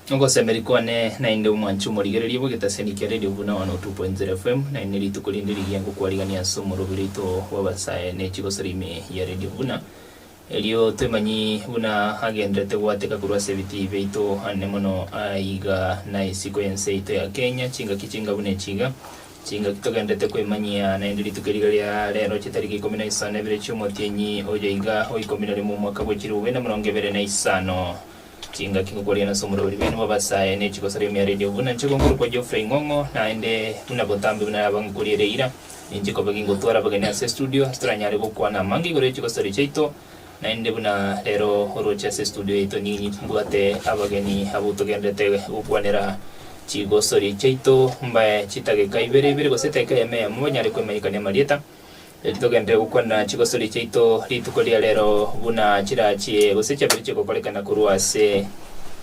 Ogosemeria kwane naende omwanche omorigereria bw'egetaseni kia Radio Buna 102.0 FM, naende rituko rinde rigiya ngokwarigania ase omoroberi oito bw'abasae ne chigosori ime ya Radio Buna. Erio twemanyi buna agenderete gwateka korwa ase ebitii biaito anene mono aiga na isiko y'ense yaito ya Kenya chingaki chinga buna echi iga. Chingaki togenderete kwemanyia naende rituko eriga ria rero chitariki ikomi na isano na ibere chi'omotienyi oyo iga o ikomi na rimo omwaka bwe chilifu bibere na emerongo ebere na isano. Chingaki ngokoriana ase omorweri bw'enwe bw'abasae ne chigosori ime ya radio buna inche nkorokwa Geoffrey Ng'ong'o, naende buna botambe buna naba ngokoriera eira, ninche koba gingotwara abageni ase estudio ase toranyare gokwana amange igoro ye chigosori chiaito, naende buna rero oroche ase estudio yaito ninyi mbwate abageni abwo togenderete gokwanera chigosori chiaito mbae chitageka ibere ibere gose etageka eyemo eyemo banyare kwemanyekania amarieta. Erio togenderere gokwana chigosori chiaito rituko ria rero buna chirachie gose chiabere chigokorekana korwa ase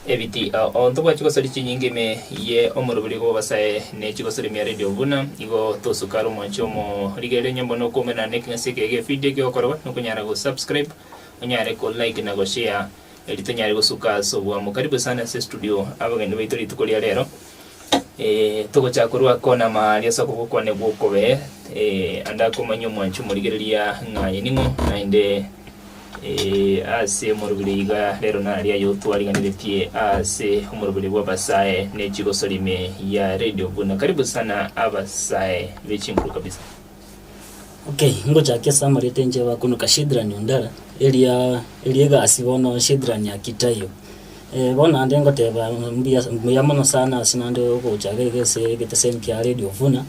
ebiti ao. Ntobwate chigosori chinyinge ime ye omoroberi bw'abasae ne chigosori ime ya radio buna igo tosuka are omwanchi omorigereria onye mbono okoumerana nekeng'ese eke gefidio ekegokorwa nokonyara go subscribe onyare ko like na go share erio tonyare gosuka ase obwamo. Karibu sana ase studio abageni baito rituko ria rero. Eh, togochaka korwa kona maari ase okogokwane gwokobe eh, ande akomanya omwanchi omorigereria ng'a aye ning'o naende eh, ase omoroberi iga rero naria aye otwariganeretie ase omoroberi bw'abasae ne chigosori ime ya radio buna karibu sana abasae be chinguru kabisa. Okay, ngochakia ase amarieta inche bakonuka Shidran Ondara, eria eria egasi bono Shidran Akitayo. Eh, bono naende ngoteba mbuya mbuya mono sana ase naende ogocha iga iga ase egeteseni kia Radio Vuna,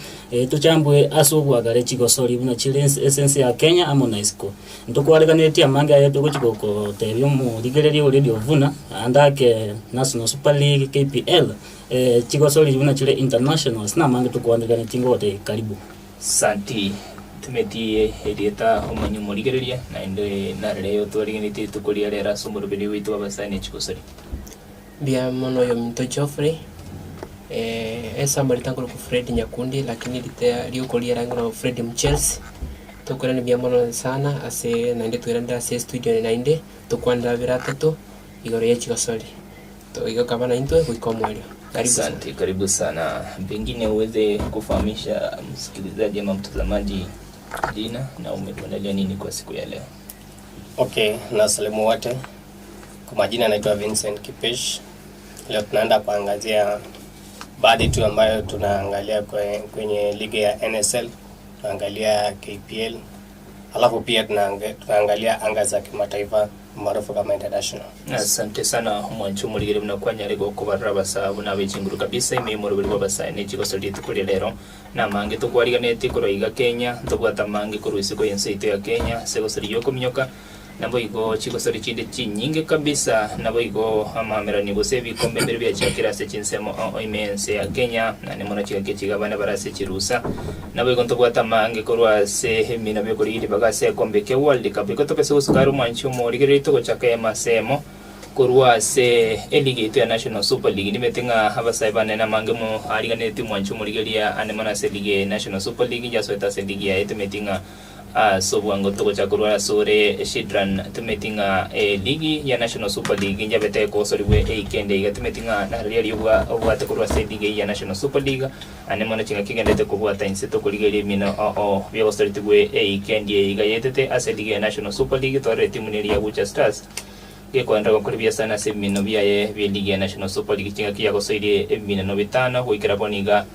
tochambwe ase ogoagara chigosori buna chire ense ase ense ya Kenya amo na isiko. Ntokwareganetie amange aye togochi gokotebia omorigereria o Radio Vuna, naende ake National Super League, KPL, chigosori buna chire internationals namange tokwareganetie ngogotebia karibu. Santi, Timeti erieta omanye omorigereria, naende narere ayotwarigenetie rituko ria rero ase omoroberi oito bw'abasae ne chigosori. Mbuya mono oyominto Geoffrey, ase amarieta nkorokwa Fred Nyakundi lakini rita riokoria erangi nkorokwa Fred Mchelsi, tokoirania mbuya mono sana ase naende toiranire ase estudio eye naende, tokwanere abere atato, igoro ye chigosori. Toiga kaba naintwe goika omoerio. Karibu sana. Asante, karibu sana. Pengine uweze kufahamisha msikilizaji ama mtazamaji jina na umetuandalia nini kwa siku ya leo? Okay, nasalimu wote. Kwa majina naitwa Vincent Kipesh. Leo tunaenda kuangazia baadhi tu ambayo tunaangalia kwe- kwenye ligi ya NSL, tunaangalia KPL, alafu pia tunaange- tunaangalia anga za kimataifa maarufu kama international. Asante sana omwanchi omorigeri buna kwanyare gokobarora abasaa buna abe chinguru kabisa ime y'omoroberi bw'abasae ne chigoso rituko ria rero namange tokwariganetie korwa iga Kenya ntobwate amange korwa isiko y'ense yaito ya Kenya ase egosori y'okominyoka naboigo chigosori chinde chinyinge kabisa naboigo amaamerani gose ebikombe mbire biachakire ase chinsemo ao ime y'ense ya Kenya naende mono chigaki echi iga abana bare ase chirusa Naboigo ntobwate amaange korwa ase ebiina bi'okorigia ribaga ase egekombe kia World Cup. Igo tobese gosuka are omwanchi omorigereria togochaka eyemo ase eyemo korwa ase eligi yaito ya National Super League. Nimanyete ng'a abasae bane namange mo ariganetie omwanchi omorigereria ane mono ase eligi eye National Super League inche asoete ase eligi yaye tomanyeti ng'a Ase obwango togocha korwa asore Shidran, timeti ng'a eligi ya National Super League njabete ekogosorigwe eikende iga, timeti ng'a nararia aria obwate korwa ase eligi eyio ya National Super League, ane mono chingaki egenderete kobwata inse tokorigereria emino oo biagosoretigwe eikendi eye iga yaetete ase eligi ya National Super League twarora etimu neria ya Gucha Stars gekoenderera gokora ebiasara ase ebimino biaye bi'eligi ya National Super League chingaki yagosoirie ebiminano bitano goikera bono iga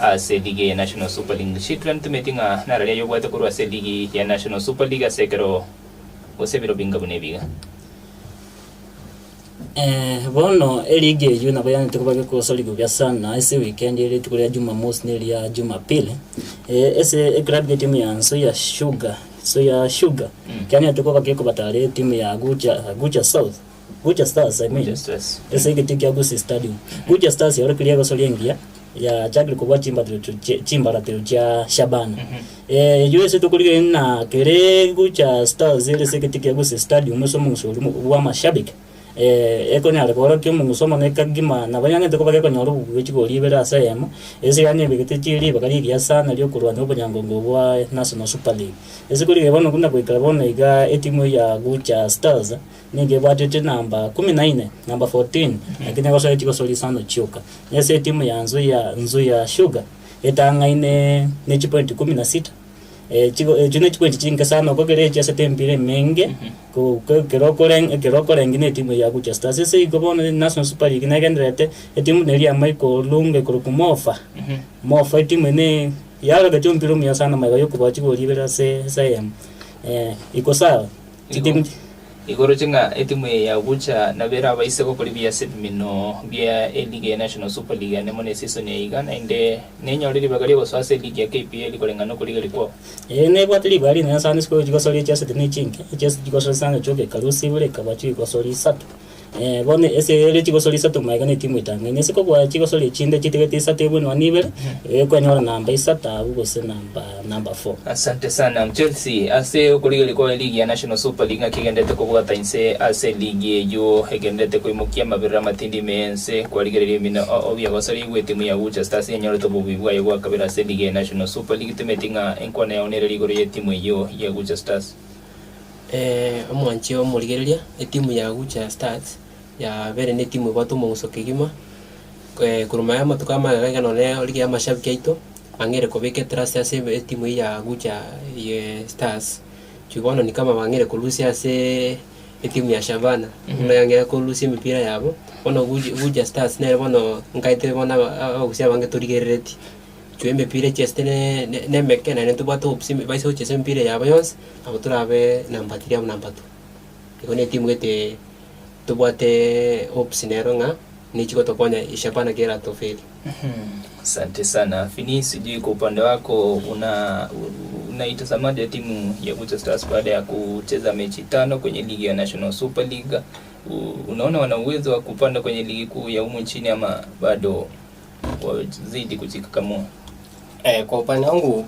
Ase eligi ya National Super League, Shidran ntometi ng'a nararia ayobwate korwa ase eligi ya National Super League ase ekero gose ebiro binga buna ebiga. Eh, bono eligi eyio nabo yanete koba gekosorigwa buya sana ase ewikendi ere rituko ria Jumamosi na eria Jumapili. Eh, ase eclub ya etimu ya Nzoia Sugar, Nzoia Sugar, kianete koba gekobatara etimu ya Gucha, Gucha South, Gucha Stars I mean, Gucha Stars. ase egetio kia Gusii Stadium. Gucha Stars yaorokirie egosoria engiya, yachakire kobua chimbatero chimbaratero chia Shabana. Eyio ase tokorigereria ng'a kere Gucha Stars ere ase egetio kia Gusii Stadium ase omong'uso oria bwa amashabiki. Ekonyara koorokia omong'uso omonene kegima, nabo yang'ete koba gekonyora obobuya bwe chigori ibere ase eyemo, ase yaani ebegete chi ribaga rigiya sana riokorwania obonyangongo bwa National Super League. Ase korigereria bono buna goikera bono iga etimu ya Gucha Stars nigo ebwatete namba kumi na ine, number 14, lakini egosoa chigosori isano chioka. Ase etimu ya Nzoia Nzoia Sugar etang'aine ne chipointi kumi na sita. Chigo echio ne chipointi chinke sana okogera echiasete emipira emenge ko ko ekero okoreng ekero okorengi na etimu ya Gucha Stars. Ase igo bono National Super League negendererete, etimu neri ya Michael Olunga ekorokwa Mofa, Mofa etimu eye ne yarogete omopira omuya sana magega ya okoboa chigori ibere ase ase eyemo iko sawa chitimu. Igoroche ng'a etimu eye ya Gucha nabo erabaise gokora ebiase ebimino bia eligi ya National Super League ane mono esisoni eye iga, naende nenyore ribaga riogosoa ase eligi ya KPL koreng'ana nokorigereria kwabo. Ee, nebwate ribaga rinene sana isiko chigosori echiasete ne chinke, echiasete chigosori sana chioka ekarusia ibere ekaba chigosori isato. Bono ase ere chigosori isato magega na etimu etang'ani. Ase kobua chigosori echinde chitigete isato ebwe nonya na ibere, ekwenyora namba isato abwo gose namba namba four. Asante sana Mchelsea ase okorigereria kwa eligi ya National Super League ng'aki egenderete kobwata inse ase eligi eyio egenderete koimokia amabirira amatindi ime y'ense kwarigereria emino oo biagosorigwe etimu ya Gucha Stars yanyorete obobuyi bwaye bwa kabere ase eligi ya National Super League timeti ng'a enkwana yao nere rigoro y'etimu eyio ya Gucha Stars. Omwanchi omorigereria, etimu ya Gucha Stars yabere ne etimu ebwate omong'uso kegima, korwa maye amatuko amagega iga nonye origereria amashabiki aito, bang'eire kobeka etrust ase etimu eyio ya Gucha Stars, inche bono ni kama bang'eire korusia aseee etimu ya Shabana, buna yang'eire korusia emepira yabo, bono Gucha Stars nere bono nkaete bono aba abagusia abange torigerereti. Chwe emepira echiasete ne ne emeke naende ntobwate hopes baise gochiesa emepira yabo yonsi, nabo torabe number three amo number two. Igo na etimu gete tobwate hopes nero ng'a nechi gotokonya Shabana kera tofeli. Asante sana Fini, sijui kwa upande wako una unaitazamaje timu ya Gucha Stars baada ya kucheza mechi tano kwenye ligi ya National Super League? Unaona wana uwezo wa kupanda kwenye ligi kuu ya humu nchini ama bado wazidi kujikakamua? Kwa upande wangu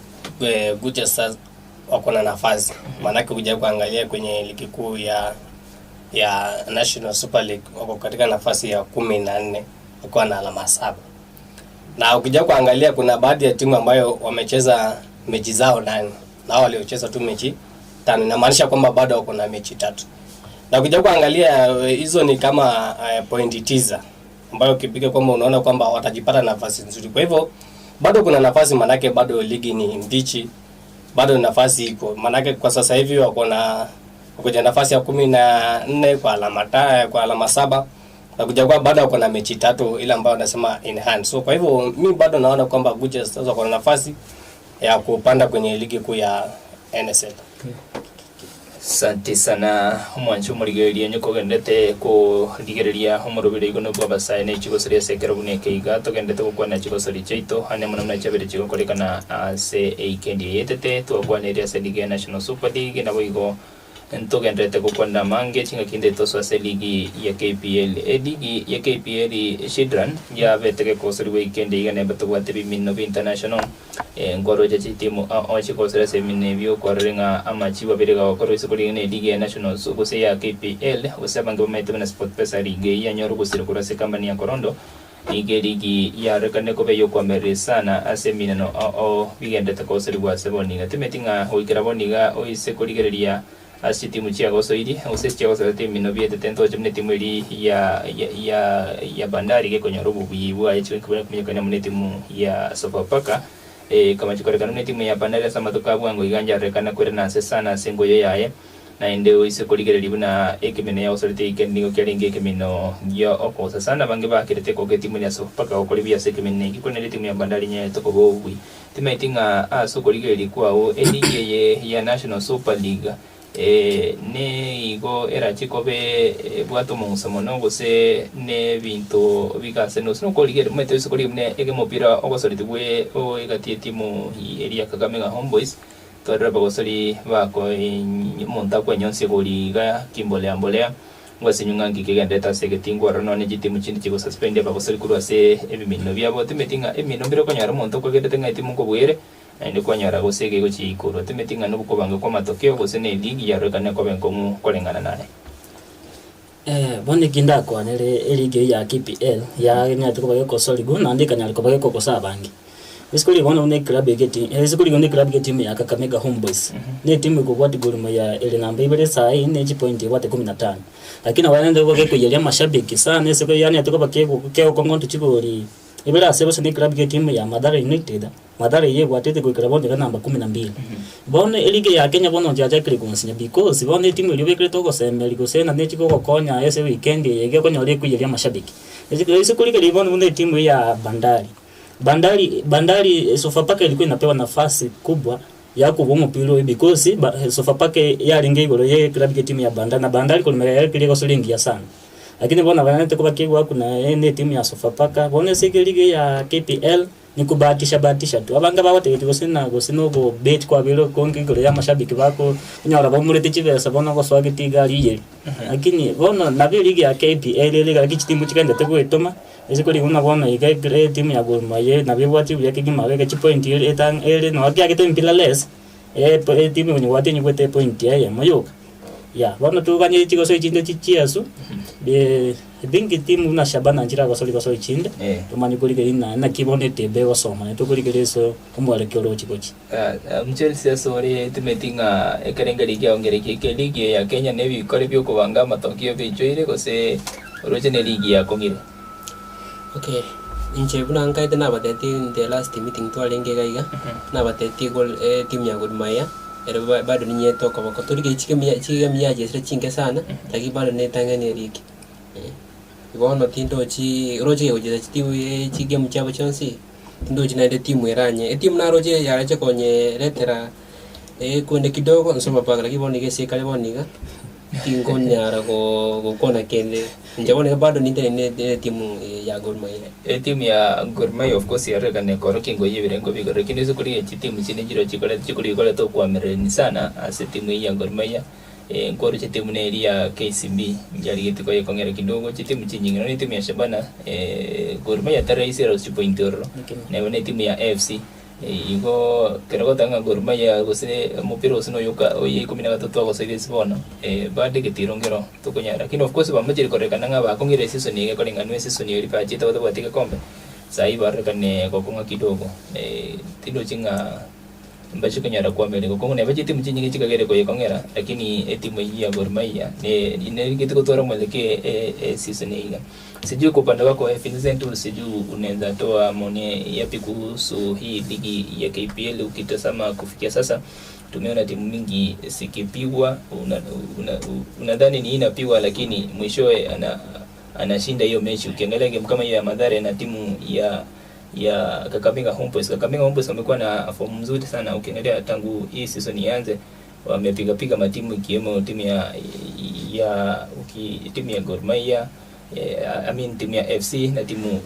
Gucha Stars wako na nafasi, maanake ukija kuangalia kwenye ligi kuu ya National Super League wako katika nafasi ya 14 wakiwa na alama 7. Na ukija kuangalia kuna baadhi ya timu ambayo wamecheza mechi zao 8 na hao waliocheza tu mechi 5, inamaanisha kwamba bado wako na mechi 3. Na ukija kuangalia hizo ni kama pointi 9 ambayo ukipiga kwamba unaona kwamba watajipata nafasi nzuri. Kwa hivyo bado kuna nafasi, manake bado ligi ni mbichi, bado nafasi iko, manake kwa sasa hivi wako na wako nafasi ya 14 kwa alama kwa alama 7, na kuja kwa bado wako na mechi 3 ile ambayo wanasema in hand. So kwa hivyo mi bado naona kwamba Gucha Stars wako na nafasi ya kupanda kwenye ligi kuu ya NSL. Asante sana omwancho omorigereria onye kogendete korigereria omorobere igo nobwo abasae ne chigosori ase ekero buna eke iga togendete gokwana chigosori chiaito ane mono buna chiabere chigokorekana ase eikendi eye etete twakwaneire ase ligi ya National Super League nabo igo ntogenderete gokwanera amange chingaki inde tosoa ase ligi ya KPL. Eligi ya KPL Shidran yabete gekosoriwa eikendi iga neba tobwate ebimino bia international. Nkoroche chitimu ao chigosera ase eminwe ebio kwarore ng'a amachibu abere gagokorwa isiko rigena eligi ya Nationals gose ya KPL gose abange bamaete buna SportPesa League eyio yanyora ogosira korwa ase ekambani ya Korondo. Nigo eligi yarorekanire koba eyokoamerreria sana ase emineno ao ao bigenderete kogoserigwa ase bono iga. Timeti ng'a goikera bono iga oise korigereria Ase chitimu chiagosoirie, gose chiagosorete eminwa bietete ntoche buna etimu eria ya ya ya Bandari gekonyora obobuyi bwaye chigaki komenyekana buna etimu ya Sofapaka. Ekamachi korekana buna etimu ya Bandari ase amatuko a bwango iga njarorekana koirana ase sana ase engoyo yaye. Naende oise korigereria buna ekemino yagosorete eike nigo kiarenge ekemino gia okogosa sana abange bakerete koga etimu ya Sofapaka gokora ebuya ase ekemino eki korende etimu ya Bandari nyarete koba obobuyi. Timaeti ng'a ase okorigereria kwao eligi eye ya National Super League nigo erache kobe ebwate omong'uso mono gose nebinto bigase gose nokorigereria omanyete ase okorigereria buna egemopira ogosoretigwe egati etimu eria ya Kakamega Homeboyz twarora abagosori bako omonto akwenyonsia egori iga kimbolea mbolea. Ngwasinywe ng'a nki kegenderete ase egetingu aroro nonya chitimu chinde chigosuspendi abagosori korwa ase ebimino biabo. Timeti ng'a emino mbire okonyora omonto okogenderete ng'a etimu nkobwere, naende kwanyora gose egegochia ikorwa. Timeti ng'a nobokobanga kw'amatokeo gose ne eligi yarorekane koba enkong'u koreng'ana naye. Bono eki ndakwanere eligi eyio ya KPL yanyarete koba gekosorigwa naende ekanyara koba gekogosa abange. Risiku riria bono buna eclub eke eti risiku riria buna eclub eke etimu ya Kakamega Homeboyz, na etimu ekobwatia Gor Mahia ere namba ibere esaa eye ne chipoint ebwate kumi na tano. Lakini nabo rende nigo gekoiyeria amashabiki sana ase yanyarete koba kego kegokongontu chigori ibere ase gose ne eclub eke etimu ya Mathare United. Mathare eyio ebwatete goikera bono iga namba kumi na mbili. Bono eligi ya Kenya bono yachakire gonsinya because bono etimu eria obekerete ogosemeria gose na nechi gogokonya aye ase weekend eye iga okonyora ekoiyeria amashabiki. Ase korigereria bono buna etimu eye ya Bandari, Bandari Bandari Sofapaka ilikuwa inapewa nafasi kubwa ya kobua omopira oyo because ba Sofapaka yarenge igoro ye eklabu ya etimu ya Bandari na Bandari korwa yarekire egosori engiya sana. Lakini bono abanyarete koba kegwaku naye na etimu ya Sofapaka, bono ase eligi ya KPL. Nikubahatisha bahatisha tu. Abange bagotebetie gose na gose na obobeti kwabeire okonge igoro ya amashabiki bako onyora baumorete chibesa bono ogosoa getii iga aria iyeri. Lakini bono nabo eligi ya KPL ere iga chitimu chigenderete goetoma, ase korigia buna bono iga ekero etimu ya Gor Mahia nabo ebwate buya kegima abeke chipoint ere etang ere nonya kiagete empira less, etimu onye gwatinywa goeta epoint eyemo yoka. Yeah, bono toganye chigosori chinde chichiesu, I think timu buna Shabana nchiragosori gosori chinde, Eh. tomanye korigereria ng'a naki bono etebe egosoma, naende tokorigereria ase omwerekeo orochi gochia. Mchelsea ase ore etimeti ng'a ekerengerio kiao nkereki eke ligi eye ya Kenya nebikore biokobanga amatokio bichoire gose oroche ne ligi yakong'ire? Okay, inche buna nkaete nabatetie in the last meeting twarenge iga iga, nabatetie gol etimu ya Gor Mahia, ere ba- bado ninyete okoboko. Torigereria chigame chigame yachesire chinke sana, lakini bado netang'ani erigi. Bono tindochi roche gegochesa chitimu chigame chiabo chionsi, tindochi naende etimu eranye. Etimu naroche yareche konyeretera ekunde kidogo Sofapaka lakini bono iga ase ekare bono iga, tinkonyara go gokwana kende. Inche bono iga bado nintenene ne etimu ya Gor Mahia. Etimu ya Gor Mahia of course yarorekane korokia engoyi y'ebirengo bigoro lakini ase korigia chitimu chinde nchireo chikorete chikoreti okoamererania sana ase etimu eyio ya Gor Mahia. Nkoro chitimu neria ya KCB yarigetie koyekong'era kidogo chitimu chinyinge nonya etimu ya Shabana Gor Mahia tari rahisi erose chipointi ororo neba ne etimu ya AFC igo ekero ogoteba ng'a Gor Mahia gose omopira gose noyoka oyo ikomi na gatato twagosoire ase bono bado egetiro nkero tokonyara lakini of course bamachire kororekana ng'a bakong'ire esisoni eye koreng'ana esisoni eria bachete batabwati gekombe sahi barorekane gokong'a kidogo tindochi ng'a. Mbache konyara koamereria gokong'u neba chitimu chinyinge chikagere koyekong'era, lakini etimu eyio ya Gor Mahia ne nerigete gotwara omwelekeo e e season eye iga. Sijui kwa upande wako Vincent, sijui unaeza toa maoni yapi kuhusu hii ligi ya KPL ukitazama kufikia sasa tumeona timu mingi zikipigwa, unadhani ni inapigwa lakini mwishowe ana anashinda hiyo mechi. Ukiangalia game kama hiyo ya Mathare na timu ya ya Kakamega Homeboyz. Kakamega Homeboyz wamekuwa na fomu nzuri sana ukiangalia tangu hii season ianze, wamepiga piga matimu ikiwemo timu ya ya uki, timu ya Gor Mahia I mean timu ya FC na timu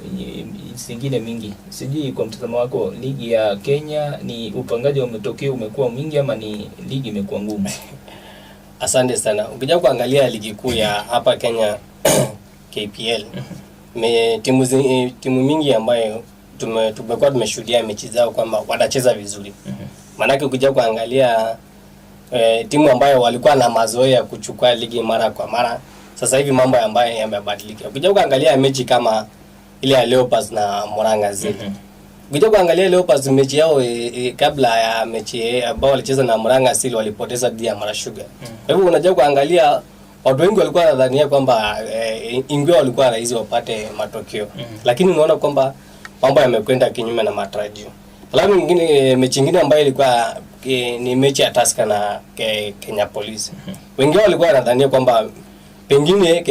zingine mingi. Sijui kwa mtazamo wako ligi ya Kenya ni upangaji wa matokeo umekuwa mwingi ama ni ligi imekuwa ngumu? Asante sana. Ukija kuangalia ligi kuu ya hapa Kenya KPL me, timu, zi, timu mingi ambayo tume, tumekuwa tumeshuhudia mechi zao kwamba watacheza vizuri. Maanake ukija kuangalia timu ambayo walikuwa na mazoea ya kuchukua ligi mara kwa mara, sasa hivi mambo ambayo yamebadilika. Ukija kuangalia mechi kama ile ya Leopards na Murang'a Seal. Ukija kuangalia Leopards mechi yao kabla ya mechi ambao walicheza na Murang'a Seal walipoteza dhidi ya Mara Sugar. Kwa hivyo unajua kuangalia watu wengi walikuwa wanadhania kwamba ingawa walikuwa rahisi wapate matokeo. Lakini unaona kwamba mambo yamekwenda kinyume na matarajio. Alafu nyingine mechi nyingine ambayo ilikuwa ni mechi ya Tusker na Kenya Police. Wengi wao walikuwa wanadhania kwamba pengine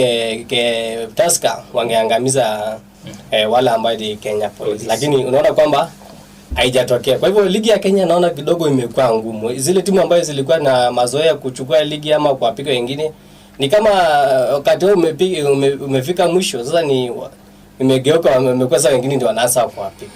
Tusker wangeangamiza wale ambao ni Kenya Police. Lakini unaona kwamba haijatokea. Kwa hivyo ligi ya Kenya naona kidogo imekuwa ngumu. Zile timu ambazo zilikuwa na mazoea kuchukua ligi ama kuwapiga wengine ni kama wakati wao umefika mwisho, sasa ni imegeuka, wamekuwa sasa wengine ndio wanaanza kuwapiga.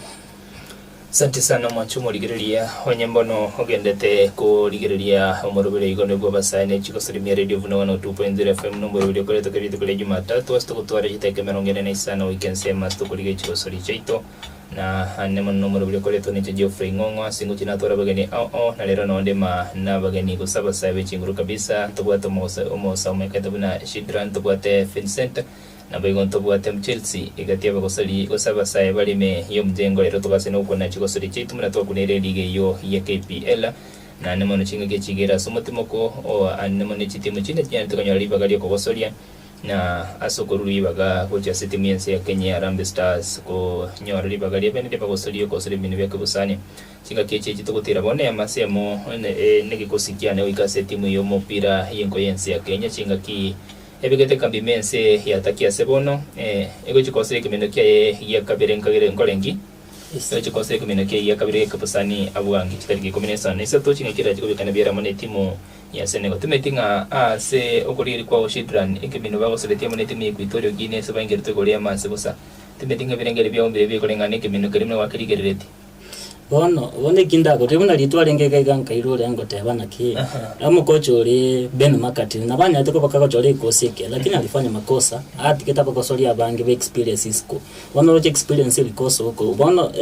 Asante sana mwancho morigereria onye mbono ogendete korigereria omorobere igo nibwo basae chikosarimia radio buna 102.0 FM nomborobere okoretwa kera rituko ria Jumatatu ase togotwara chiteke emerongo ene na isano weekend sema ase tokorigereria chigosori chiaito. Na ane mono nomorobori okoretwa ninche Geoffrey Ng'ong'o ase ngochia natware abageni ao ao, na rero nonde ma nabageni gose abasae be chinguru kabisa, ntobwate omogosa omosa omoekete buna Shidra, ntobwate Vincent, naboigo ntobwate Mchelsea, egati y'abagosori gose abasae bare ime y'omjengo rero togase nogokwana chigosori chiaito buna twakunere eliga eyio ya KPL. Naende mono chingaki echi igere ase omotimoko oo ande mono chitimu chinde chinyarete konyora ribaga ri'okogosoria, na ase okorua ribaga gochia ase etimu y'ense ya Kenya ya Harambee Stars konyora ribaga ria bene riabagosoria okogosoria ebinto bia kebosani. Chingaki echi echi togotira bono eyamase emo negekosi kiane goika ase etimu y'omopira y'enko y'ense ya Kenya chingaki ebegete ekambi ime ense ya Turkey ase bono egochia kogosoria ekemino kiaye gia kabere nkagere nkorengi. Egochia kogosoria ekemino kiaye gia kabere gia kebosani abwangi chitariki ikomi na isano na isato chingaki erache kobekana biare amo netimu ya Senegal. Timanyeti ng'a aase okorigereria kwao Shidran, ekemino bagoseretie amo netimu ya Equatorial Guinea ase baingeretwe igoro y'amaase bosa. Timanyeti ng'a ebirengererio biao mbiria bikoreng'ana nekemino keria buna gwakerigereretie. Bono, bono eki ndagotebi buna ritwarenge iga iga nkairwa oria ngoteba naki, omokocha oria Ben McCarthy nabo anyarete koba kagochora ekosi eke, lakini alifanya makosa, atigete abagosoria abange ba experience isiko. Bono oroche experience erikosa oko, bono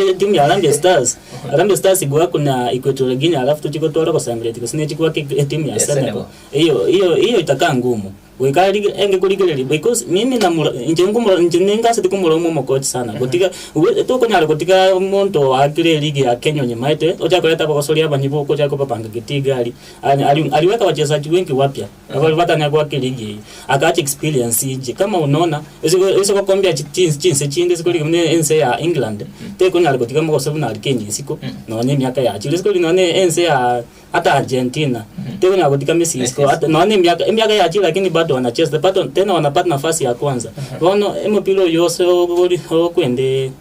etimu ya Harambee Stars, Harambee Stars igwakwa na Equatorial Guinea alafu tochie gotwara ogosemeretie gose nechi goaka etimu ya Ya Senegal, Senegal. eyo eyo eyo itakaa ngumu. Goika arige enge korigereria because mimi namura inche nkomora inche ningasete komoroma omokochi sana gotiga we tokonyara gotiga omonto oakire eligi ya Kenya onyemaete ocha koreta abagosoria abanyibo okocha kobapanga getii gari ali ali aliweka wachezaji wengi wapya abare batanya goaka eligi eye akaacha experience inche kama unaona ase ase gokombia chi chinse chinse chinde ase korigia buna ense ya England tekonyara gotiga mogoso buna Harry Kane isiko nonya emiaka yachire ase korigia nonya ense ya Hata Argentina tekonyara gotika Messi isiko hata nonya na emiaka emiaka yachire lakini bado wanacheza bado tena wanapata nafasi ya kwanza. Bono emopira oywo ase ogori okwende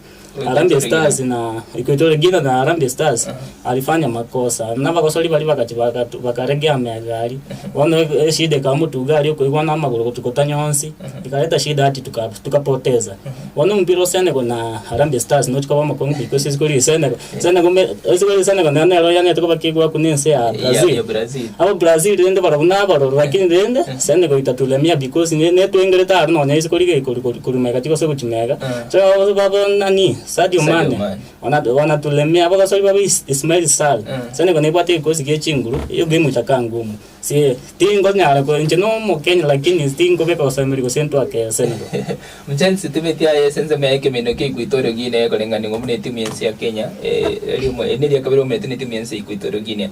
Harambee Stars na Equatorial Guinea na Harambee Stars alifanya makosa na abagosori baria bagachia bagatu bakaregea amega aria. Bono eshida ekamotuga aria okoigwa na amagoro gotuko nyonsi ekareta shida hadi tuka tukapoteza. Bono omopira o Senegal na Harambee Stars nochi koba omokong'u because isiko riria Senegal Senegal me isiko riria Senegal nero nero yanete koba kegwaku na ense ya Brazil. Ya Brazil. Abo Brazil rende barabwo nabaroro lakini rende Senegal itatulemia because ne netwengerete aro nonya isiko riria koru koru korwa magega chigose gochia magega. So abo babo nani Sadio Sadio Mane Mane. wana wanatulemia abagasori babo Is Ismail Sarr. Senegal nebwate egekosi gie chinguru, eyo game itakaa ngumu. Si tingonyara ko inche no omokenya lakini tinkobeka gosemeria gose ntwake Senegal. Mchensi timeti aye ase ensemo ya ekemino kia Equatorial Guinea ekoreng'anigwa buna etimu y'ense ya Kenya erimo eri neria kabere baumerete netimu y'ense ya Equatorial Guinea.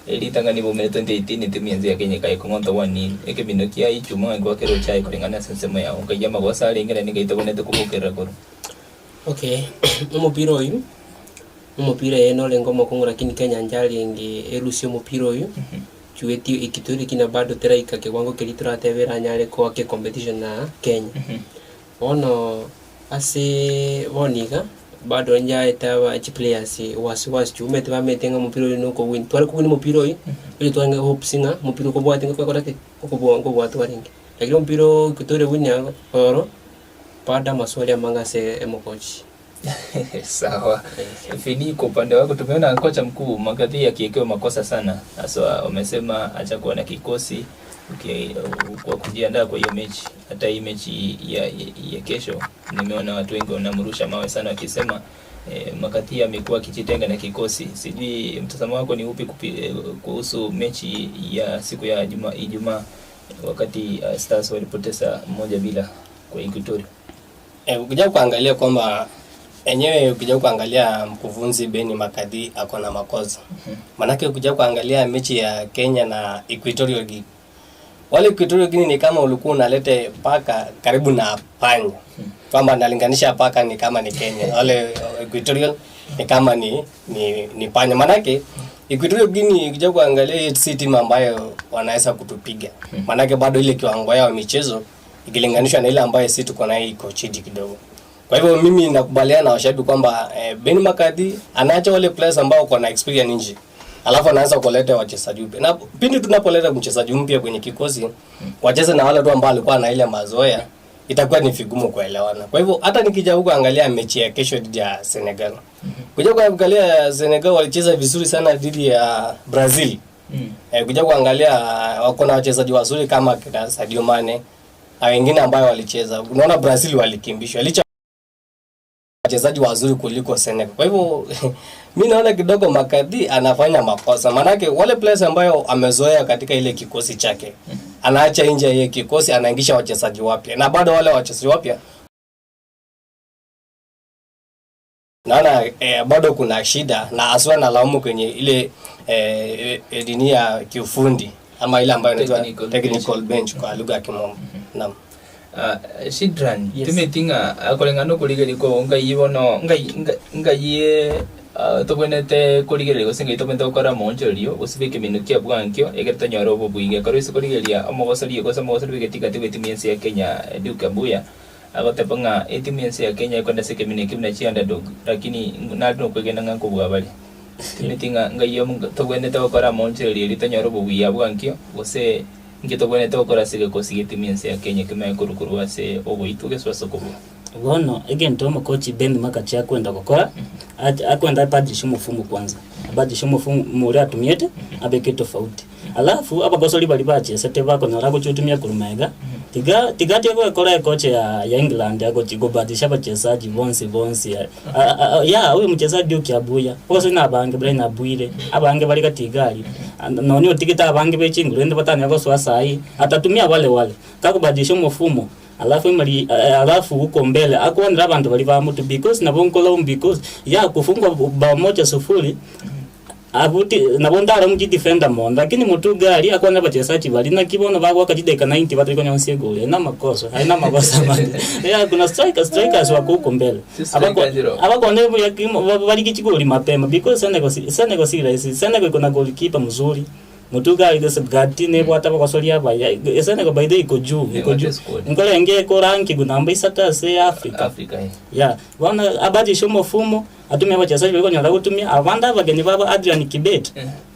Ritang'ani baumire 2018 etimu y'ense ya Kenya ekayekong'onta 1-0. Ekemino kia Ijumaa ng'a nkoba keroche aye koreng'ana ase ensemo yao. Nkaigia amagoso arenge naende nkaitagonete kobokerera korwa. Okay, omopira oywo, omopira eye norenge omokong'u lakini Kenya nchiarenge erusie omopira oywo. Chueti ekitori kina bado teraika kiwango keria toratebe eranyare koa gecompetition na Kenya. Bono ase bono iga bado njaete aba chiplayers wasiwasi chiumete bamanyete ng'a omopira oyo nokowin. Tware kowin omopira oyo, oyo twarenge hopes ng'a omopira okobwate ng'a kwakora ki? Okobua nkobwate kwarenge. Lakini omopira oo ekitore win oro bado amaswali amange ase emokochi. Sawa. Fini, kwa upande wako tumeona kocha mkuu Magathi akiekewa makosa sana haswa, wamesema hajakuwa na kikosi uki, kwa kujiandaa kwa hiyo mechi. Hata hii mechi ya, ya, ya kesho nimeona watu wengi wanamrusha mawe sana wakisema eh, Magathi amekuwa akijitenga na kikosi. Sijui mtazamo wako ni upi kupi, eh, kuhusu mechi ya siku ya Ijumaa Ijumaa wakati uh, Stars walipoteza moja bila kwa Equatorial. Eh, ukija kuangalia kwamba enyewe ukija kuangalia mkufunzi Benni McCarthy ako na makosa. Manake ukija kuangalia mechi ya Kenya na Equatorial Guinea. Wale Equatorial Guinea ni kama ulikuwa unalete paka karibu na panya. Kwamba nalinganisha paka ni kama ni Kenya. Wale Equatorial ni kama ni ni, ni panya. Manake Equatorial Guinea ukija kuangalia si timu ambayo wanaweza kutupiga. Manake bado ile kiwango yao michezo ikilinganishwa na ile ambayo sisi tuko nayo iko chini kidogo. Kwa hivyo mimi nakubaliana na washabiki kwamba eh, Ben McCarthy anaacha wale players ambao wako na experience nje. Alafu anaanza kuleta wachezaji mpya. Na pindi tunapoleta mchezaji mpya kwenye kikosi, wacheze na wale tu ambao walikuwa na ile mazoea, itakuwa ni vigumu kuelewana. Kwa hivyo hata nikija huko angalia mechi ya kesho dhidi ya Senegal. Kuja kuangalia Senegal walicheza vizuri sana dhidi ya Brazil. Eh, kuja kuangalia wako na wachezaji wazuri kama kina Sadio Mane na wengine ambayo walicheza. Unaona Brazil walikimbishwa licha wachezaji wazuri kuliko Senegal. Kwa hivyo mi naona kidogo McCarthy anafanya makosa, maanake wale players ambayo amezoea katika ile kikosi chake anaacha nje ya kikosi, anaingisha wachezaji wapya, na bado wale wachezaji wapya naona bado kuna shida na aswa nalaumu kwenye ile dini ya kiufundi ama ile ambayo inaitwa Technical technical bench kwa lugha ya Kimombo. Naam. Shidran, Yes. tumetinga akoreng'ana okorigereria ko ngai bono ngai ngai tobwenerete korigereria gose ngai tobwenerete gokora omoonchorerio gose bwa ekemino kia bwankio ekero tonyore obobuya. Ekero ase korigereria omogosori gose omogosori bwa egetigati bwa etimu ya ense ya Kenya Duke Abuya agoteba ng'a etimu ya ense ya Kenya ekorenda ase ekemino ekio buna chi underdog lakini nare nokwegena ng'a nkobua bare. Timeti ng'a ngai tobwenerete gokora amaonchorerio erio tonyore obobuya bwankio gose Inki togwenerete gokora ase egekosi gi'etimu y'ense ya Kenya ekemanye korwa korwa ase ogoitwa gesoe ase okobua? Bono egento omokochi Ben McCarthy akwenda gokora, akwenda abadilishe omofumo kwanza, abadilishe omofumo oria atumiete abeke tofauti. Alafu abagosori baria bachesete bakonyora agochia gotumia korwa magega, tiga tiga atige gokora ekocha ya ya England agochi kobadilisha abachesaji bonsi bonsi ya huyu mchezaji okiabuya, abagosori na abange Brian Abwire, abange bare gati iga aria. Nonya otigete abange be chinguru rende batanyare gosoa saii, atatumia wale wale, takobadilisha omofumo, alafu emari alafu huko mbele akwanere abanto baria ba motwe because nabo nkolaumu because ya kufungwa bao moja sufuri abwo ti nabo ndaraumu chidefender mono lakini motwe iga aria akwanere abachesaji baria naki bono bagoaka chidakika 90 batari konya gose egoli aye namakoso aye namagoso amange ya kuna strikers strikers wako huko mbele. Si striker zero. Abakone buya barige chigoli mapema because Senegal si Senegal si rahisi. Senegal iko na goalkeeper mzuri. Mutuga ite Gati nebwate abagosori abaya. Senegal by the way iko juu, iko juu. Nebwate squad. Nkorenge ekoranki namba isato ase Africa. Africa eh. Yeah. Bono abadilishe omofumo, atumie abachesaji baria okonyora gotumia, abande abageni babo Adrian Kibet,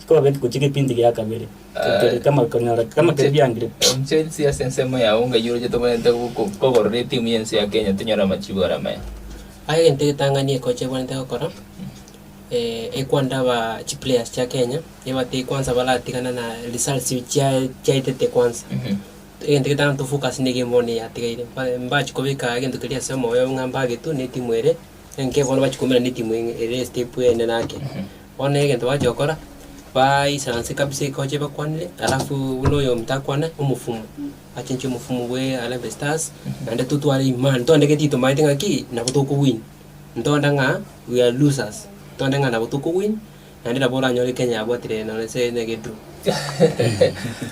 kobabeke gochia egepindi gia kabere. Ah, Kama konyora kama keria biangire. Chelsea ase ensemo yao ng'ai oroche tobwenerete kogorora etimu y'ense ya Kenya tonyore amachibu are amaya. Aye egento egetang'ani ekocha ebwenerete gokora, ekwanda aba chiplayers chia Kenya, ebatebie kwanza baratigana na results chia chiaetete kwanza. Egento egetang'ani to focus na egame bono eyatigaire, mba mbachia kobeka egento keria ase omoyo ng'a mbagetwe na etimu ere, enke bono bachia koumera na etimu ere estep enene ake. Bono egento bachia gokora, baisaranse kabisa ekocha ebakwanere, alafu buna oyominto akwane, omofumo, achenchie omofumo bwe Harambee Stars, naende totware imani, tondeke titomaete ng'aki, nabo tokowin, ntonde ng'a we are losers, tonde ng'a nabo tokowin, naende nabo oranyore Kenya yabwatire nonye ase na egedraw.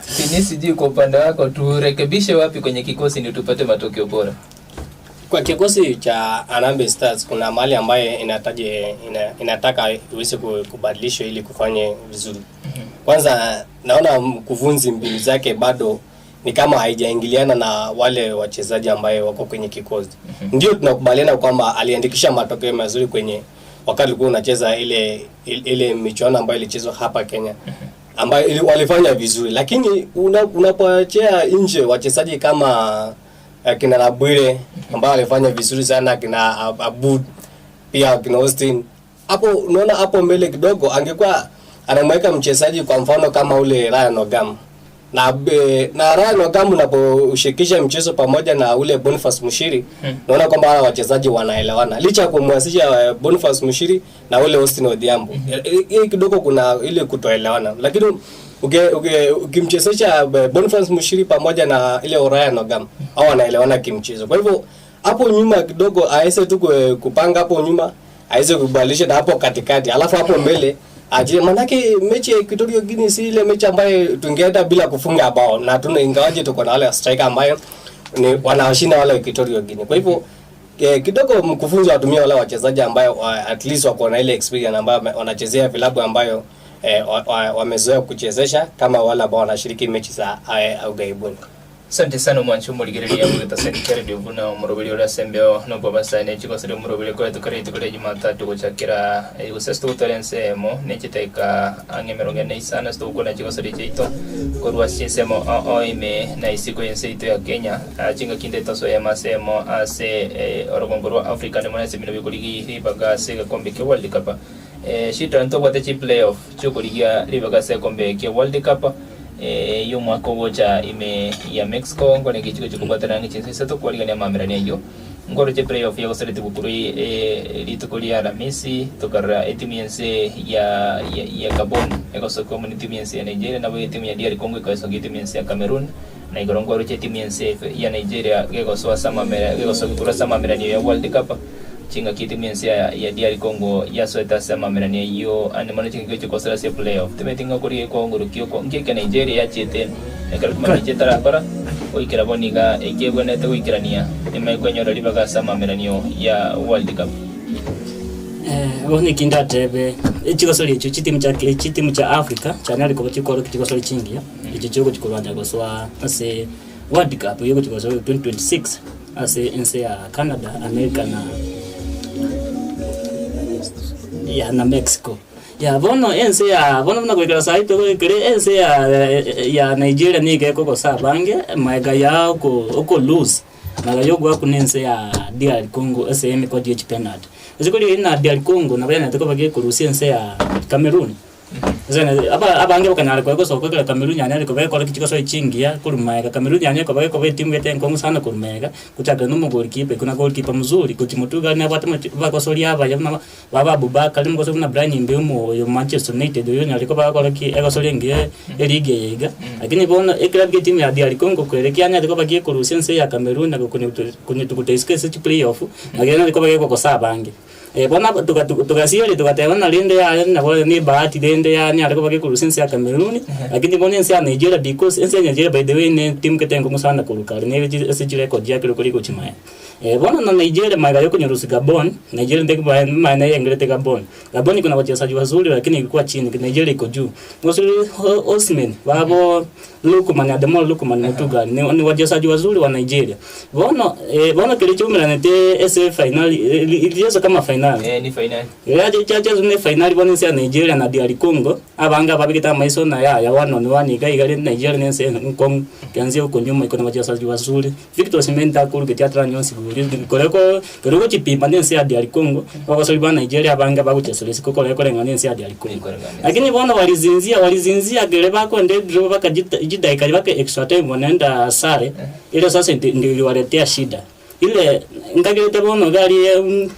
Sini sijui kwa upande wako turekebishe wapi kwenye kikosi ndio tupate matokeo bora? Kwa kikosi cha Harambee Stars kuna mahali ambaye inahitaji inataka iweze kubadilishwa ili kufanye vizuri. Kwanza naona mkufunzi mbinu zake bado ni kama haijaingiliana na wale wachezaji ambaye wako kwenye kikosi. Ndio tunakubaliana kwamba aliandikisha matokeo mazuri kwenye wakati ulikuwa unacheza ile ile michuano ambayo ilichezwa hapa Kenya ambayo walifanya vizuri, lakini unapoachia nje wachezaji kama kina Nabwire ambao walifanya vizuri sana, kina Abud pia kina Austin hapo, unaona hapo mbele kidogo angekuwa anamweka mchezaji kwa mfano kama ule Ryan Ogam na Ryan Ogam unaposhirikisha mchezo pamoja na ule Boniface Mushiri, naona kwamba hawa wachezaji wanaelewana licha ya kumwasisha Boniface Mushiri na ule Austin Odhiambo. Hii kidogo kuna ile kutoelewana, lakini ukimchezesha Boniface Mushiri pamoja na ile Ryan Ogam hao wanaelewana kimchezo. Kwa hivyo hapo nyuma kidogo aweze tu kupanga hapo nyuma, aweze kubadilisha na hapo katikati, alafu hapo mbele aje, manake mechi ya Equatorial Guinea si ile mechi ambayo tungeenda bila kufunga bao, na tuna ingawaje tuko na wale striker ambayo ni wanawashinda wale Equatorial Guinea. Kwa hivyo kidogo mkufunzi watumie wale wachezaji ambayo at least wako na ile experience ambayo wanachezea vilabu ambayo wamezoea kuchezesha kama wale ambao wanashiriki mechi za ughaibuni. Asante sana omwancho omorigereria bw'egetasani kia Radio buna omoroberi ore ase embeo nobwo abasani chigosire omoroberi koetu kare rituko ria Jumatatu gochakera gose ase togotwara ense eyemo ne chidakika ang'e emerongo ene na isano ase togokwana chigosori chiaito korwa ase chinsemo ao ime na isiko y'ense yaito ya Kenya. Chingaki inde tosoyemo ase eyemo ase orogongo rwa Africa ndimo nase ebinto bikorigi ribaga ase egekombe kia World Cup. Shida ntobwate chi playoff chiokorigia ribaga ase egekombe kia World Cup y'omwaka ogocha ime ya Mexico nkore nki chigochia kobwatana ng'a chinsa isato kwarigania amamerani ayio. Nkoroche playoff yagosaretigwe korwa rituko ria Aramisi, tokarora etimu y'ense ya ya Gabon egosoka amo netimu y'ense ya Nigeria, nabo etimu ya DR Congo ekagosoka etimu y'ense ya Cameroon, na igoro nkwaroche etimu y'ense ya Nigeria gegosoa ase amamera gegosoka korwa ase amameranio ya World Cup, chingaki etimu y'ense ya ya DR Congo yasoete ase amameranio ayio ande mono chingaki gochia gosora ase playoff. Timanyeti ng'a okorigia kwao ngoro ki oko nki eke Nigeria yachiete ekero kimamicha etarakora. Goikera bono iga ekebwenerete goikerania nyuma kwenyora ribaga ase amameranio ya World Cup. Bono eki ndatebe, echigosori echio chitimu chia chitimu chia Africa chianyare koba chikorokia chigosori chingiya, echio chiogochi korwania gosoa ase World Cup eyio egochi gosoa 2026 ase ense ya Canada, America na ya na Mexico. Ya bono ense ya bono buna goikera saii togoikire ense ya ya Nigeria nigo ekogosa abange magega ya oko oko lose magega ya ogoakwa na ense ya DR Congo ase emekwajo ya chipenalty. Ase korigereria na DR Congo nabo yanyarete koba gekorusia ense ya Cameroon, ase aba abange bakanyara koba gosoka ekero Cameroon yanyarire koba gekora chigosoa chingiya korwa magega Cameroon yanyarire koba gekoba etimu gete enkong'u sana korwa magega, gochakera na omogolikipa iko na golikipa mzuri gochia motwe iga nabwate abagosoria abaya buna Baba Abubakar, omogosori buna Bryan Mbeumo oyo Manchester United oyo onyare koba agokora ki egosori engiya eligi eye iga. Lakini bono eklabu ya etimu ya DR Congo kwere kianyare koba gekorusia ense ya Cameroon na konyetuguta isiko ase chiplayoff na kianyare koba gekogosa abange. Bono aba toga togasiaria togateba ng'a rende yaya nabo ne ebahati rende yanyare koba gekorusia ense ya Cameroon, lakini bono ense ya Nigeria because ense ya Nigeria by the way ne etimu gete enkong'u sana korwa kare nere ase chirecord chiakire kore gochimanya. Bono na Nigeria magega yokonyorusia Gabon, Nigeria ndeki maene eyengerete Gabon. Gabon iko na wachezaji wazuri lakini ilikuwa chini, Nigeria iko juu. Mostly Osimhen, babo Lookman, Ademola Lookman Mutuga ni, ni wachezaji wazuri wa Nigeria. Bono bono keri chiumeranete ase finali ilichezwa kama finali. Eh, ni finali. Chiachezwa ne finali bono ense ya Nigeria na DR Congo. Abange ababegete amaiso na yaya one on one iga iga rende Nigeria nense enkong'u kianzia huko nyuma iko na wachezaji wazuri. Victor Osimhen takorugetie ataranywa nsiburi kore ko kere ogochipima nense ya DR Congo abasori ba Nigeria abange bagochesera isiko kore koreng'ana nense ya DR Congo. Lakini bono walizinzia walizinzia kere bakonda edraw baka chidaika baka extra time wanaenda sare ile sasa ndio iliwaletea shida. Ile nkagerete bono iga aria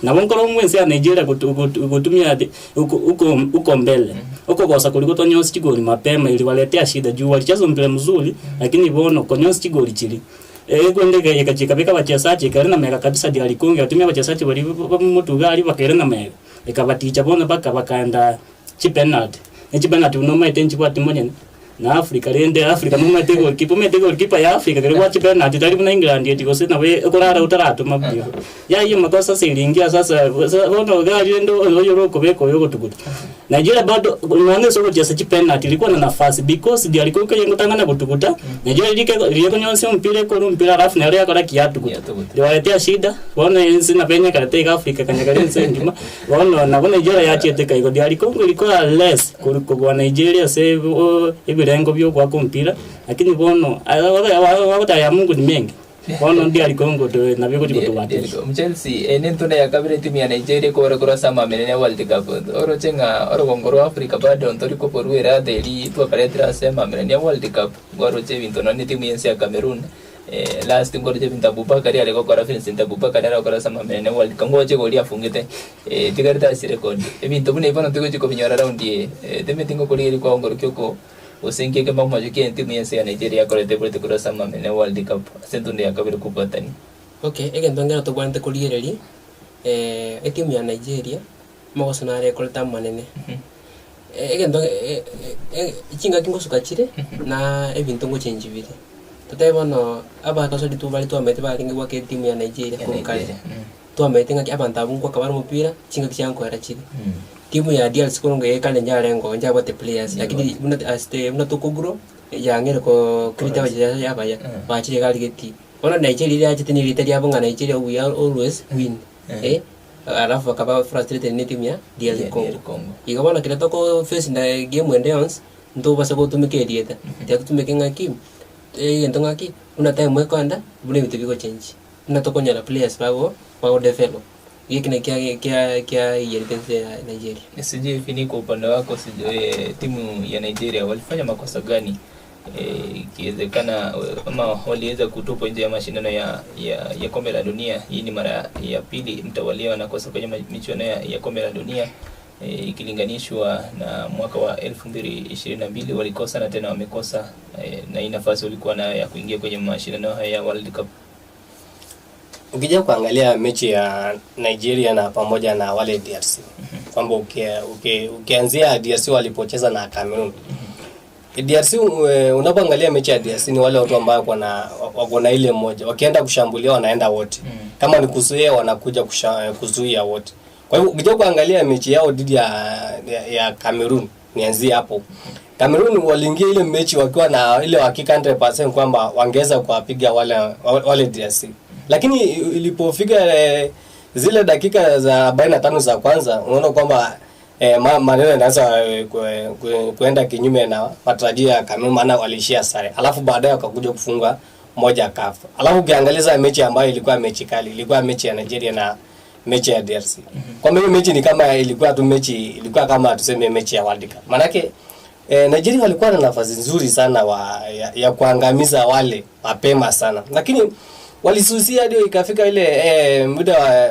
nabo nkore omwe ense ya Nigeria gotumia ati uko uko uko mbele okogosa koria gotonyonsi chigori mapema iliwaletea shida juu walicheza mpira mzuri lakini bono konyonsi chigori chiria ekwende eka chikabeka abachesachi ekere na mega kabisa DR Congo egatumia abachesachi baria bamotu iga aria bakere na mega ekabaticha bono mpaka bakaenda chipenalty ne chipenalty buna omanyete nchibwati monyene. Na Africa rende Africa nomanyete goalkeeper omanyete goalkeeper ya Africa kere gwa chipenalty tari buna England eti gose nabo ekorara otaratoma buya. Yaiyo makosa sasa iriingia sasa bono iga aria rende oyore okobeka oyo ogotuguta. Nigeria bado nonya ase ogochesa chipenalty ilikuwa na nafasi because ndiari ko ekengotang'ana gotuguta Nigeria rike riria ekonyonsia omopira ekore omopira alafu nero yakora ki yatuguta. Yatuguta. Riwaletea shida bono ense nabo enyekarete iga Africa kanyekare ense engima. Bono nabo Nigeria yachiete kaigo DR Congo ilikuwa less kobua Nigeria ase ebirengo bia ogoaka omopira, lakini bono bagoteba ya Mungu ni mengi, bono DR Congo nabo egochi gotobatisha. Chelsea eye nentunda ya kabere etimu ya Nigeria ekobora korwa ase amamenene ya World Cup. Oroche ng'a orogongo rwa Africa bado ntori koborwa eradha eria twakaretire ase amamenene ya World Cup. Nkwaroche ebinto nonye na etimu y'ense ya Cameroon Last nkoroche ebinto Abubakari are gokora Vincent Abubakari are gokora ase amamene World Cup ngoche goria afungete tigarete ase record. Ebinto buna ebi bono tigochi kobinyora round eye. Temeti ngokorigereria kwao nkorokia oko gose nki ekemo omochie kia etimu y'ense ya Nigeria yakorete eborete korwa ase amamene World Cup ase entundo ya kabere kobwatania. Okay, egento nkero tobwenerete korigereria, etimu ya Nigeria, Omogoso nare ekorete amanene. Egento chingaki ngosuka chire, na ebinto ngochenji bire. Totebe bono, abakasori tu baria twamaete barenge goaka etimu ya Nigeria korwa kare, twamaete ng'aki abanto abwo ngoaka bare omopira, chingaki chia nkoera chire. Timu ya DRC korwa ng'o ekare nyarengo nchabwate players, lakini buna as the buna tokogrow, yang'eire ko create abachesaji abaya, bachire iga aria getii. Bono Nigeria riria yachete na erieta riabo ng'a Nigeria we are always win, eh. Alafu bakaba frustrated ne etimu ya DR Ya Congo. DR Congo. Igo bono ekero toko face na game ende yonsi, ntobasa gotumeka erieta, tiga totumeke ng'aki, egento ng'aki, buna time ekoenda, buna ebinto bigochengi, buna tokonyora players bago bagodevelop. Geki nakio kia kia kiaiyerete ense ya Nigeria. Sijui Finiko upande wako sijui, timu ya Nigeria walifanya makosa gani? Ikiwezekana ama waliweza kutupwa nje ya mashindano ya, ya, ya kombe la dunia. Hii ni mara ya pili mtawalia wanakosa kwenye michuano ya, ya kombe la dunia ikilinganishwa na mwaka wa 2022 walikosa na tena wamekosa na hii nafasi walikuwa nayo ya kuingia kwenye mashindano haya ya World Cup. Ukija kuangalia mechi ya Nigeria na pamoja na wale DRC kwamba ukianzia DRC walipocheza na Cameroon. DRC unapoangalia mechi ya DRC ni wale watu ambao wako na wako na ile moja, wakienda kushambulia wanaenda wote, kama ni kuzuia wanakuja kuzuia wote. Kwa hivyo ukija kuangalia mechi yao dhidi ya, ya, ya Cameroon, nianzie hapo. Cameroon waliingia ile mechi wakiwa na ile hakika 100% kwamba wangeweza kuwapiga wale wale DRC, lakini ilipofika zile dakika za 45 za kwanza unaona kwamba maneno yanaanza kuenda kinyume na matarajio ya Cameroon, maana waliishia sare, alafu baadaye wakakuja kufunga moja kafu. Alafu ukiangalia mechi ambayo ilikuwa mechi kali, ilikuwa mechi ya Nigeria na mechi ya DRC. Kwa hiyo mechi ni kama ilikuwa tu mechi, ilikuwa kama tuseme mechi ya World Cup. Manake Nigeria walikuwa na nafasi nzuri sana wa, ya, ya kuangamiza wale mapema sana, lakini walisusia hadi ikafika ile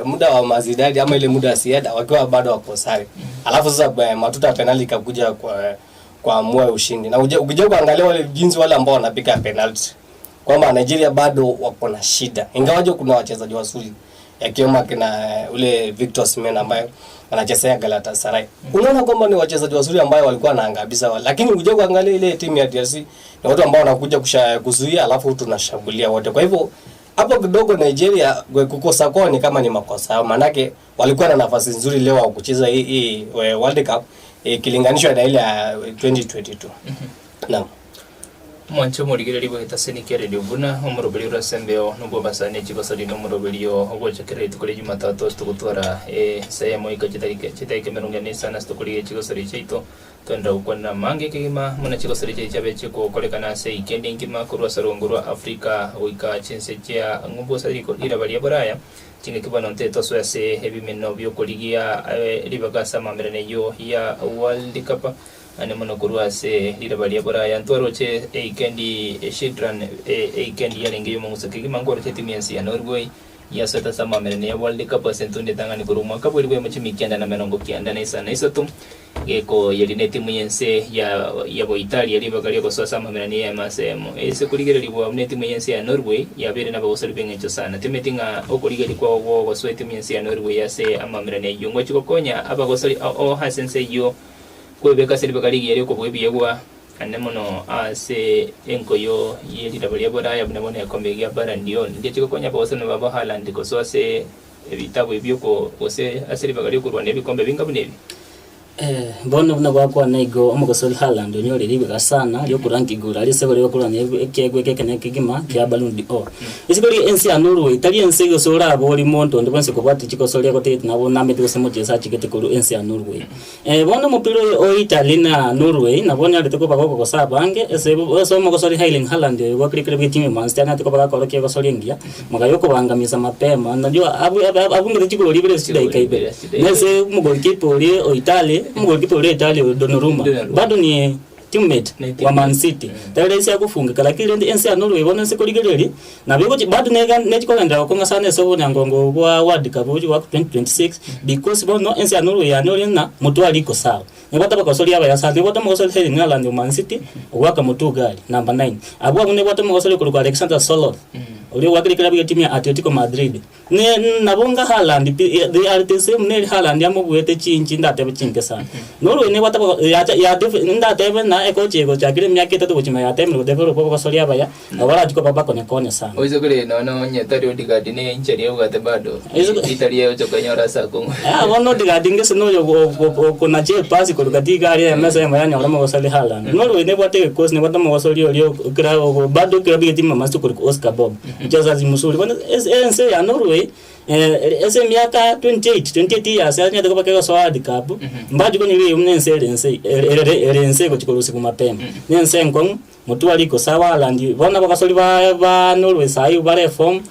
muda wa mazidadi ama ile muda wa ziada wakiwa bado wako sare. Alafu sasa matuta penalti ikakuja kwa kuamua ushindi. Na ukija kuangalia wale jinsi wale ambao wanapiga penalti kwamba Nigeria bado wako na shida, ingawaje kuna wachezaji wazuri yakiwemo kina ule Victor Osimhen ambaye anachezea Galatasaray. Unaona kwamba ni wachezaji wazuri ambao walikuwa wanaangamiza wale. Lakini ukija kuangalia ile timu ya DRC ni watu ambao wanakuja kuzuia alafu tunashambulia wote. Kwa hivyo hapo kidogo Nigeria kukosa kwao ni kama ni makosa yao, manake walikuwa na nafasi nzuri leo wa kucheza hii World Cup ikilinganishwa na ile ya 2022. Naam. Mwancho morigereria bwegetaseni kia Radio Buna omoroberi orasembeo nobwo basani chigosori na omoroberi ogochakera rituko ria Jumatatu ase togotwara esemo ika chitarike chitarike emerongo ene isano ase tokorigia chigosori chiaito twendera gokwanera mange kegima muna chigosori chiaria chiabe chigokorekana ase eikendi engima korwa ase orongo rwa Africa goika chinse chia ng'umbu ase riraba ria Buraya chingaki bono ntetosoe ase ebimeno biokorigia ribaga ase amamerano eywo ya World Cup. Ane mono korwa ase riraba ria Buraya ntwaroche eikendi Shidran eikendi yarenge y'omong'uso kegima nkwaroche etimu y'ense ya Norway yasoete ase amamerano ya World Cup ase entunde etang'ani korwa omwaka bweri bwemo chimikia enda na merongo kianda na isano na isato geko yeri na etimu y'ense ya ya Boitalia ribaga riogosoa ase amamerano ya ase emo ase korigererigwa buna etimu y'ense ya Norway yabeire nabagosori b'eng'encho sana timeti ng'a okorigeria kwao gogosoa etimu y'ense ya Norway ase amamerano eyio ngochi gokonya abagosori o ase ense eyio kwebeka ase ribaga rigiya ri'okobua ebiegwa, ane mono ase enkoyo ye riraba ria Boraya buna bono egekombe gia Ballon d'Or. Ngeche gokonya abagosani babo Haaland gosoa ase ebitabu ebio gose ase ribaga ri'okorwania ebikombe binga buna ebi. Bono buna gwakwana igo, omogosori Haaland onyorire ribaga sana riokoranka igoro aria ase ri'okorwania ekeegwa eke ekenene kegima kia Ballon d'Or. Isiko ria ense ya Norway tari ense gose orabe ore monto onde bwensi okobwatia chigosori agotegete nabo namete gose mochieso achigete korwa ense ya Norway. Bono omopira oyo o Italy na Norway nabwo onyarete koba gokogosa abange ase ase omogosori Erling Haaland oyo gwakire bwe timu ya Man City anyarete koba gakorokia egosori engiya mogaye okobangamisa mapema najua abungete chigori ibere ase chidaika ibere nese omogolikipa oria o Italy omogolikipa oria o Italy oyo Donnarumma bado ni teammate wa Man City tari rahisi agofungeka lakini rende ense ya Norway bono ense korigereria Nabo egochi bado nega nechi kogenderera gokong'a sana ase obonyangongo bwa World Cup ogochi goaka 2026 because bono ense ya Norway yanyorire ng'a motwe ariko sawa. Nebwate abagosori abaya sana, nebwate omogosori Erling Haaland o Man City, ogoaka motwe Ugali, number 9. Abwo abwo nebwate omogosori okorokwa Alexander Sorloth, oria ogoakera ekerabu gia timu ya Atletico Madrid. Ne nabo nga Haaland pi they are the same neri Haaland amobuete chinchi ndatebe chinke sana. Norway nebwate abago yacha yadefe ndatebe na ekochi egochakire emiaka etato gochia ime yatemire godevelop abagosori abaya. Nabo barachi koba bakonya-konya sana. Oise kore nonya onye tari Odegaard ne injury ebwate bado itari egocha konyora ase akong'u. Ah, bono Odegaard ngese noyo okonacha epasi korwa gati iga aria emesa eyemo yanyora omogosori Haaland. Norway nebwate egekosi nebwate omogosori oria kera bado kera bigeti mamasto korwa Oscar Bobb. Mchezaji mzuri. Bono ense ya Norway Ase emiaka 28, 28 years anyarete koba kegosoa World Cup, mbachi konyora eyemo na ense ere ense ere ere ense egochi korusigwa mapema. Na ense enkong'u, motware rikosa Haaland, bono abagosori ba ba Norway saii bare form,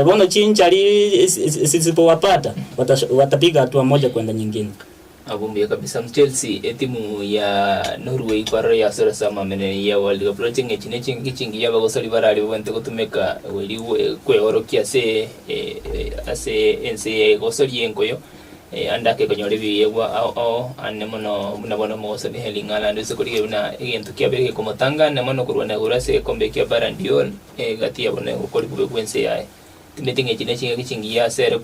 bono chinchari zisipowapata, watapiga hatua moja kwenda nyingine. Abwo mbuya kabisa. Chelsea etimu ya Norway kwarora yasore ase amamenene ya World Cup. Roche ng'a echi ne chingaki chingiya abagosori barari babwenerete gotumeka eri kweorokia ase ase ense ya egosoria enkoyo ande ake konyora ebiegwa ao ao ande mono buna bono omogosori Erling Haaland ase korigereria buna egento kiabeire gekomotanga ande mono korwana igoro ase egekombe kia Ballon d'Or egati yabo na ogokori bobe bw'ense yaye. Timeti ng'a echi ne chingaki chingiya ase ere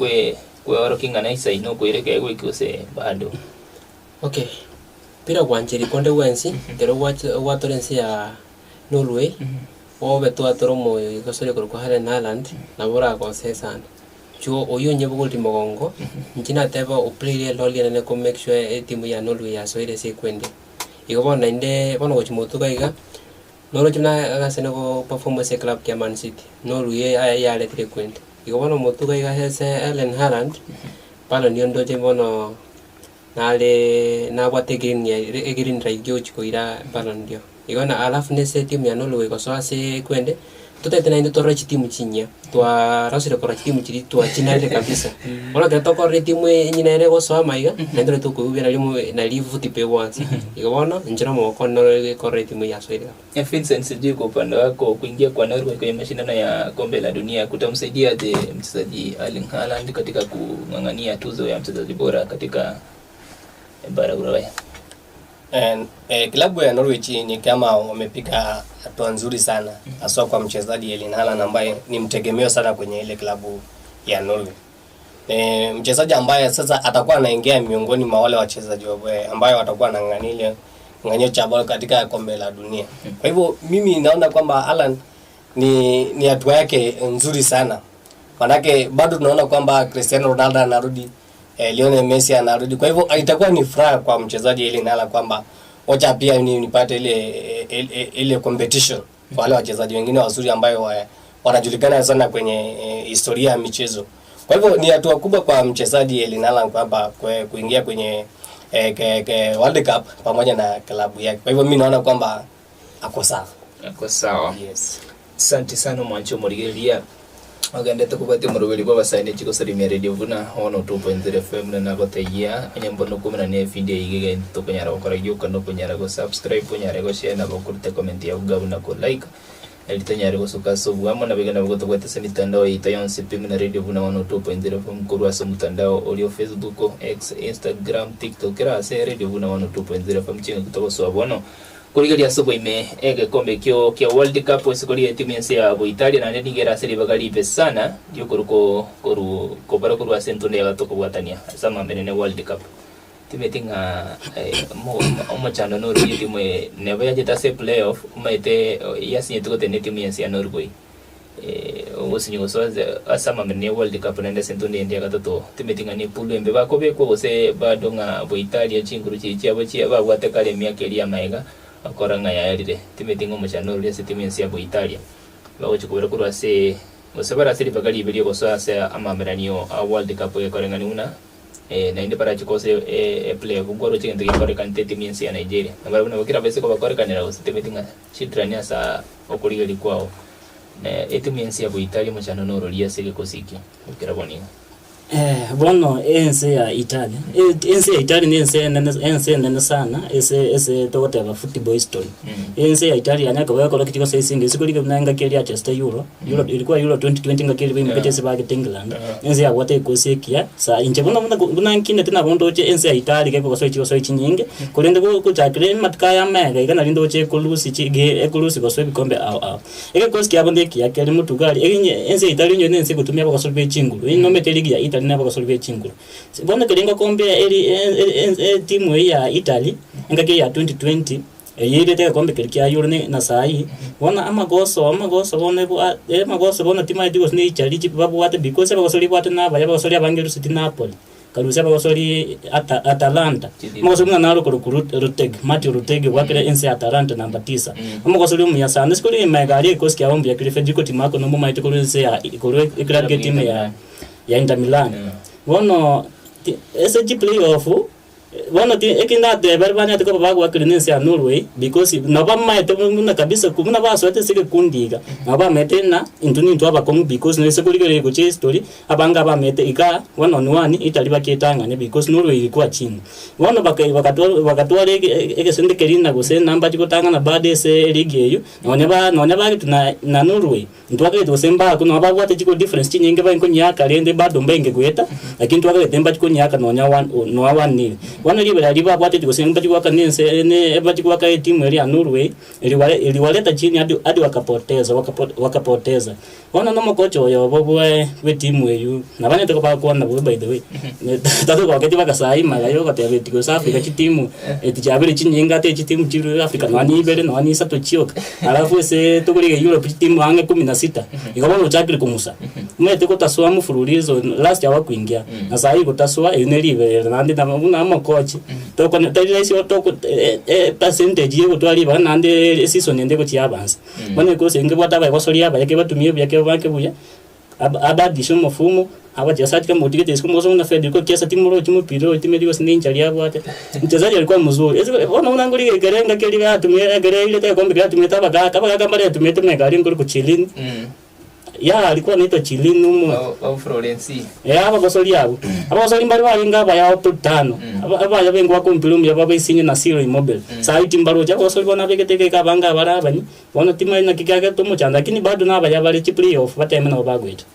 kweorokia ng'a naisaine okoira ekeegwa eki gose bado. Okay, mpira gwanchire konde gwensi, ekero gwacha gwatora ense ya Norway, obe twatora omoigosori okorokwa Helen Haaland, nabo oragosee sana. Inchuo oyio onyebogoretie mogongo, inche nateba oplayire erole enene ko make sure etimu ya Norway yasoire ase ekwende. Igo bono naende, bono gochia motuko iga, Noroche buna agase nigo perform ase eclub kia Man City, noruya aye yaretire ekwende. Igo bono omotuko iga ase Erling Haaland, bono nigo ndoche bono nare nabwate egreen ya egreen light ya gochia koira Ballon d'Or. Igo na alafu na ase etimu ya Norway gosoa ase ekwende, totagete naende torore chitimu chinyia, twarosire korora chitimu chiria twachinarire kabisa. Bono ekero tokorora etimu enye nere egosoa amaiga, naende nari tokoigwa buya nari omo nari efuti egwansa. Igo bono, inche na omogoko one noro korora etimu eye yasoire aba. Vincent sijui kwa upande wako kuingia kwa Norway kwenye mashindano ya kombe la dunia kutamsaidia aje mchezaji Erling Haaland katika kung'ang'ania tuzo ya mchezaji bora katika bara Ulaya? Klabu ya Norwich ni kama wamepiga hatua nzuri sana haswa kwa mchezaji Erling Haaland ambaye ni mtegemeo sana kwenye ile klabu ya Norway. Ni mchezaji ambaye sasa atakuwa anaingia miongoni mwa wale wachezaji ambayo watakuwa wanang'ang'ania ile ng'ang'ania cha bora katika kombe la dunia. Kwa hivyo mimi naona kwamba Haaland ni ni hatua yake nzuri sana. Manake bado tunaona kwamba Cristiano Ronaldo anarudi Lionel Messi anarudi. Kwa hivyo itakuwa ni furaha kwa mchezaji Erling Haaland kwamba wacha pia ni nipate ile ile, ile competition kwa wale wachezaji wengine wazuri ambayo wanajulikana sana kwenye historia ya michezo. Kwa hivyo ni hatua kubwa kwa mchezaji Erling Haaland kwamba kuingia kwenye ke World Cup pamoja na klabu yake. Kwa hivyo mimi naona kwamba ako sawa. Ako sawa. Yes. Asante sana omwancho omorigereria ogendete kobwatia omoroberi bw'abasae ne chigosarimia radio buna 102.0 FM na nagoteyia onye mbono okoumera ne evideo eyio iga egento tokonyara gokora gioka nokonyara go subscribe onyare go share nabo okorute comment yago iga buna ko like eri tonyare gosuka ase obuamo nabo iga nabo gotobwate ase emitandao yaito yonsi pi buna radio buna 102.0 FM korwa ase omotandao oria o Facebook, X, Instagram, TikTok kera ase radio buna 102.0 FM chingaki togosoa bono Korigereria ase oboime egekombe ekio kia World Cup ase korigereria etimu y'ense ya Boitalia naende nigo ere ase ribaga ribe sana riokoru koru kobara korwa ase entunda ya gatato kobwatania ase amambene ne World Cup. Timeti ng'a omochando noro etimu eye neba yachete ase eplayoff omanyete yasinyetwe gotena etimu y'ense ya Norway. Ogosinyi gosoa ase amamera ya World Cup naende ase entunda ende ya gatato timeti ng'a ne pool embe bakobekwa gose bado ng'a Boitalia chinguru chiria chiabo chia babwate kare emiaka eria y'amaega bakora ng'a yaerire. Timeti ng'a omochando orure ase timu y'ense ya Boitalia bagochia kobera korwa ase gose bare ase ribaga ribe riogosoa ase amameranio a World Cup gekoreng'ani buna naende barache kosa eplayoff nkwaroche egento gekorekanete etimu y'ense ya Nigeria. Nabarabwo nabo kera baise kobakorekanera gose timeti ng'a Chidrani ase okorigereria kwao, na etimu y'ense ya Boitalia omochando norori ase egekosi ekio goikera bono iga. Bono ense ya Italy, ense ya Italy na ense enene ense enene sana ase ase togoteba football history. Ense ya Italy yanya koba ekorokia gose esinde ase korigia buna engaki eria yachesete Euro, Euro ilikuwa Euro 2020 engaki eria baimokete ase baagete England, ense yabwate egekosi ekiya sa inche buna buna buna nkinete nabo ndoche ense ya Italy gekogosoa chigosoa chinyinge, korende go gochakera amatuko aya amega iga nario ndoche ekolusi chi ge ekolusi gosoa ebikombe ao ao. Egekosi kiabo nekiya kere motuko aria eginye ense ya Italy onye nense egotumia abagosori be chinguru, nomete eligi ya Italy na abagosori be chinguru. Bono ekero ngokombea eri etimu eye ya Italy, engaki eye ya 2020, Eyio erete egekombe keria kia Euro ne na saii, bono amagoso amagoso bono ebwa amagoso bono timaeti gose ne richarichi babwate because abagosori babwate nabaya abagosori abange ruseti Napoli, karusia abagosori Ata Atalanta, omogosori buna naro okorokwa Ru Rutegi, Matteo Rutegi obwakire ense ya Atalanta namba tisa. Omogosori omuya sana, ase korwa magega aria egekosi kiabo mbuya kere Federico Dimarco nomomaete korwa ense ya korwa eclub etimu ya ya Inter Milan. Bono ti ase chiplayoff. Bono ti eki ndatebe baria banyarete koba bagoakerwa nense ya Norway because nabo bamaete buna kabisa buna basoete ase egekundi iga, nabo bamaete ng'a intwe nintwe abakong'u because nese korigereria gochia history, abange abamaete igaa one on one Italy bakietang'ane because Norway ilikuwa chini. Bono baka bakatwa bagatwara ege egesende keria na gose namba chigotang'ana bado ase eligi eywo, nonya ba nonya bagetwe na na Norway. Ntwakagerete gose mbakwe nonya babwate chigoal difference chinyinge bae nkonyiaka rende bado mbaenge goeta, lakini twakagerete mbachi konyiaka nonya one o nonya one nil. Bono riberera riria babwateti gose mbachi goaka na ense ne bachi goaka etimu eria ya Norway, eriware eriwareta chini hadi hadi wakapoteza wakapo wakapoteza. Bono na omokocha oyo obo bwe bwa etimu eywo, nabanyete kobakwana bobe by the way, tatogoketie mpaka saa hii mara yogoteba eti gose Africa chitimu eti chiabere chinyinge ate chitimu chire Africa nonya na ibere nonya na isato chioka. Alafu ase tokorigia Europe chitimu ang'e kumi na sita, igo bono ochakire kong'usa. Omanyete gotaswa mfululizo last hawakuingia, na saa hii gotaswa eyio ne riberera naende nabo buna omokochi, tokonya tari rahisi toko percentage ya ogotwara ribaga naende eseason ende egochia yabansa. Bono ekosi nkebwate abagosoria abaye kebatumie buya kebake buya. Abadilishe omofumo, abachesaji kama otigete isiko mogoso buna Fedrico Chiesa timorochi mopira oyo timeri gose ninchari abwate. Mchezaji alikuwa mzuri. Ase bono buna ngorigia ekere engaki eria gatumia ekere airete egekombe keria atumiete abagaka, abagaka mbare atumiete mega aria nkore Chiellini. Yah alikuwa anaitwa Chiellini omo Au- au Florenzi. Eh, abagosori abwo. Abagosori mbare barenge abaya top tano. Aba- Abaya bengwaka omopira omuya babaisinywe na Ciro Immobile. Sayi timbarochi abagosori bono abegete egeka abange abare abanyi. Bono timanyeti naki kiagerete omochando, lakini bado nabaya bare chiplay-off bateme nabo bagoeta.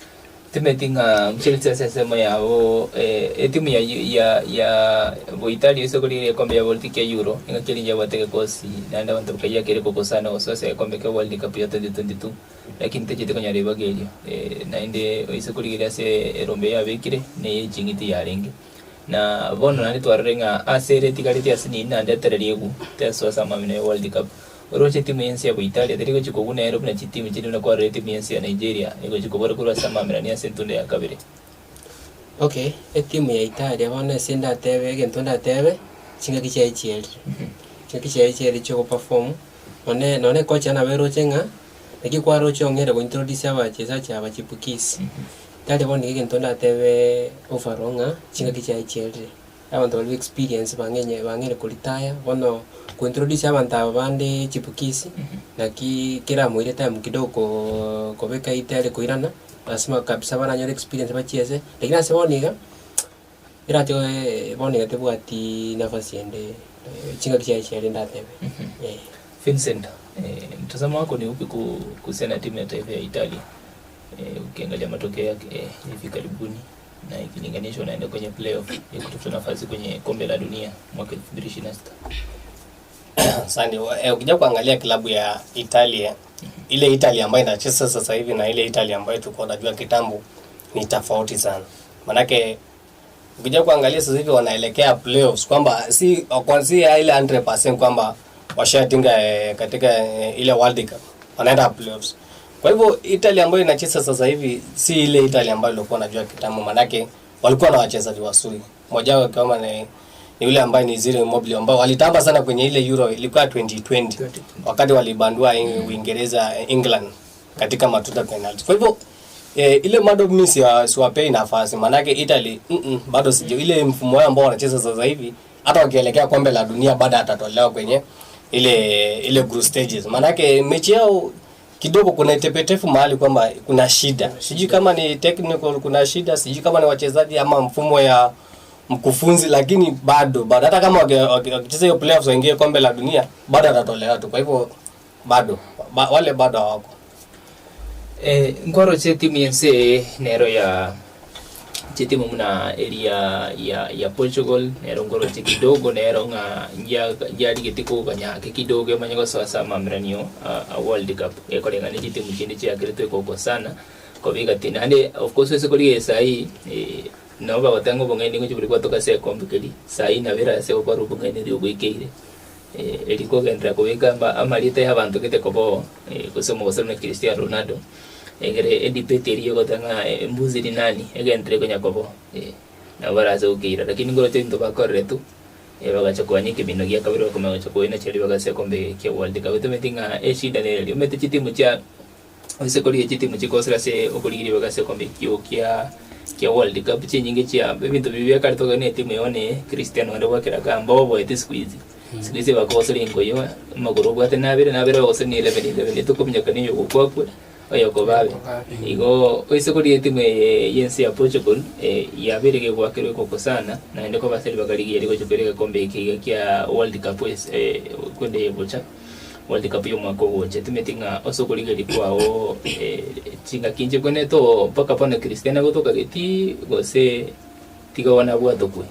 Timanyeti ng'a Chelsea ase ensemo yabo etimu ya ya ya Boitalia ase okorigereria egekombe ya World kia Euro engaki eria yabwate egekosi naende abanto bakayia kere kogosana gosoa ase egekombe kia World Cup ya 2022 lakini tacheti konyora ribaga erio naende oise korigereria ase erombe yabekire neye ching'iti yarenge. Na bono naende twarorire ng'a ase ere etigareti ase nini naende etereria egwo tesoa ase amamino ya World Cup. Oroche etimu y'ense ya Boitalia teri gochia kobua nero buna chitimu chinde buna kwarora etimu y'ense ya Nigeria egochia kobora korwa ase amamerani ase entunda ya kabere. Okay, etimu ya Italia bono ase ndatebe egento ndatebe, chingaki chiaye chierire, chingaki chiaye chierire chia ogoperform, nonye nonye ekocha nabo eroche ng'a, naki kwaroche ong'ere gointroduce abachesaji aba chipukizi, Italia bono nigo egento ndatebe overall ng'a chingaki chiaye chierire. Abanto baria ba experience bang'enye bang'eire koritaya, bono kointroduce abanto aba bande chipukizi, naki keramoire time kidogo koo kobeka italy koirana, lasima kabisa baranyore experience bachiese, lakini ase bono iga, erache bono iga tebwati nafasi ende chingaki chiaye chiaye ndatebe eh. Vincent, mtazamo wako ni upi kuhusiana na timu ya taifa ya Italia ukiangalia matokeo yake hivi karibuni na ikilinganishwa naenda kwenye playoff ya kutafuta nafasi kwenye kombe la dunia mwaka 2026. Asante. Eh, ukija kuangalia klabu ya Italia, ile Italy ambayo inacheza sasa hivi na ile Italy ambayo tulikuwa tunajua kitambo ni tofauti sana. Manake ukija kuangalia sasa hivi wanaelekea playoffs kwamba si kuanzia ile 100% kwamba washatinga eh, katika eh, ile World Cup wanaenda playoffs. Kwa hivyo Italy ambayo inacheza sasa hivi si ile Italy ambayo ilikuwa najua kitambo, manake walikuwa na wachezaji wazuri, mmoja wao kama ni ni yule ambaye ni Ciro Immobile ambao walitamba sana kwenye ile Euro ilikuwa 2020 wakati walibandua Uingereza England katika matuta penalty. Kwa hivyo eh, ile bado mimi siwapei nafasi manake Italy bado sije ile mfumo wao ambao wanacheza sasa hivi, hata wakielekea kombe la dunia bado atatolewa kwenye ile ile group stages, manake mechi yao kidogo kuna tepetefu mahali kwamba kuna shida, sijui kama ni technical, kuna shida, sijui kama ni wachezaji ama mfumo ya mkufunzi, lakini bado bado hata kama wakicheza hiyo playoffs waingie kombe la dunia bado atatolewa tu. Kwa hivyo bado wale bado hawako Eh, nkwaroche etimu y'ense nero ya chitimu buna eria ya ya Portugal nero nkoroche kidogo nero ng'a yarigete koganya ake kidogo emanye gosoa ase amameranio a, a World Cup ekoreng'ana ne chitimu chinde chiakeretwe ekogosana kobeka ti naende of course ase korigereria saii eh, nabo bagoteba ng'a obong'aini ngochia bori gwatoka ase egekombe keria, saii nabo erase gokora obong'aini oria ogoikeire. Erio kogenderera kobeka amarieta y'abanto gete koba oo, gose omogosori buna Cristiano Ronaldo, egere edebate eria yogoteba ng'a mbuzi ni nani, egenderere konya koba oo, nabo barase gokeira. Lakini nkoroche ebinto bakoreretwe, bagacha koanya ekemino gia kabere bakamanya gocha koenacha ribaga ase egekombe kia World Cup. Tomanyeti ng'a eshida nere eria, omanyete chitimu chia ase korigia chitimu chikosera ase okorigia ribaga ase egekombe ekio kia. kia World Cup chinyinge chia ebinto biria biakare tokare na etimu yao ne Cristiano onde gwakera kamba oboete siku hizi. Siku hizi bakogosoria enkoyo amagoro obwate nabere nabere bagosori na 11 11 tokominyoka na oyogokwa akwe oyokoba abe. Igo oise koria etimu eye y'ense ya Portugal yabeire gegoakerwa ekoko sana naende kobaseri bakarigia rigocha koira egekombe eke iga kia World Cup ase kwende eye gocha. World Cup y'omwaka ogocha timeti ng'a ase okorigereria kwao chingaki inche kwenete oo mpaka bono Cristiano agotoka getii gose tiga bono abwatokwe.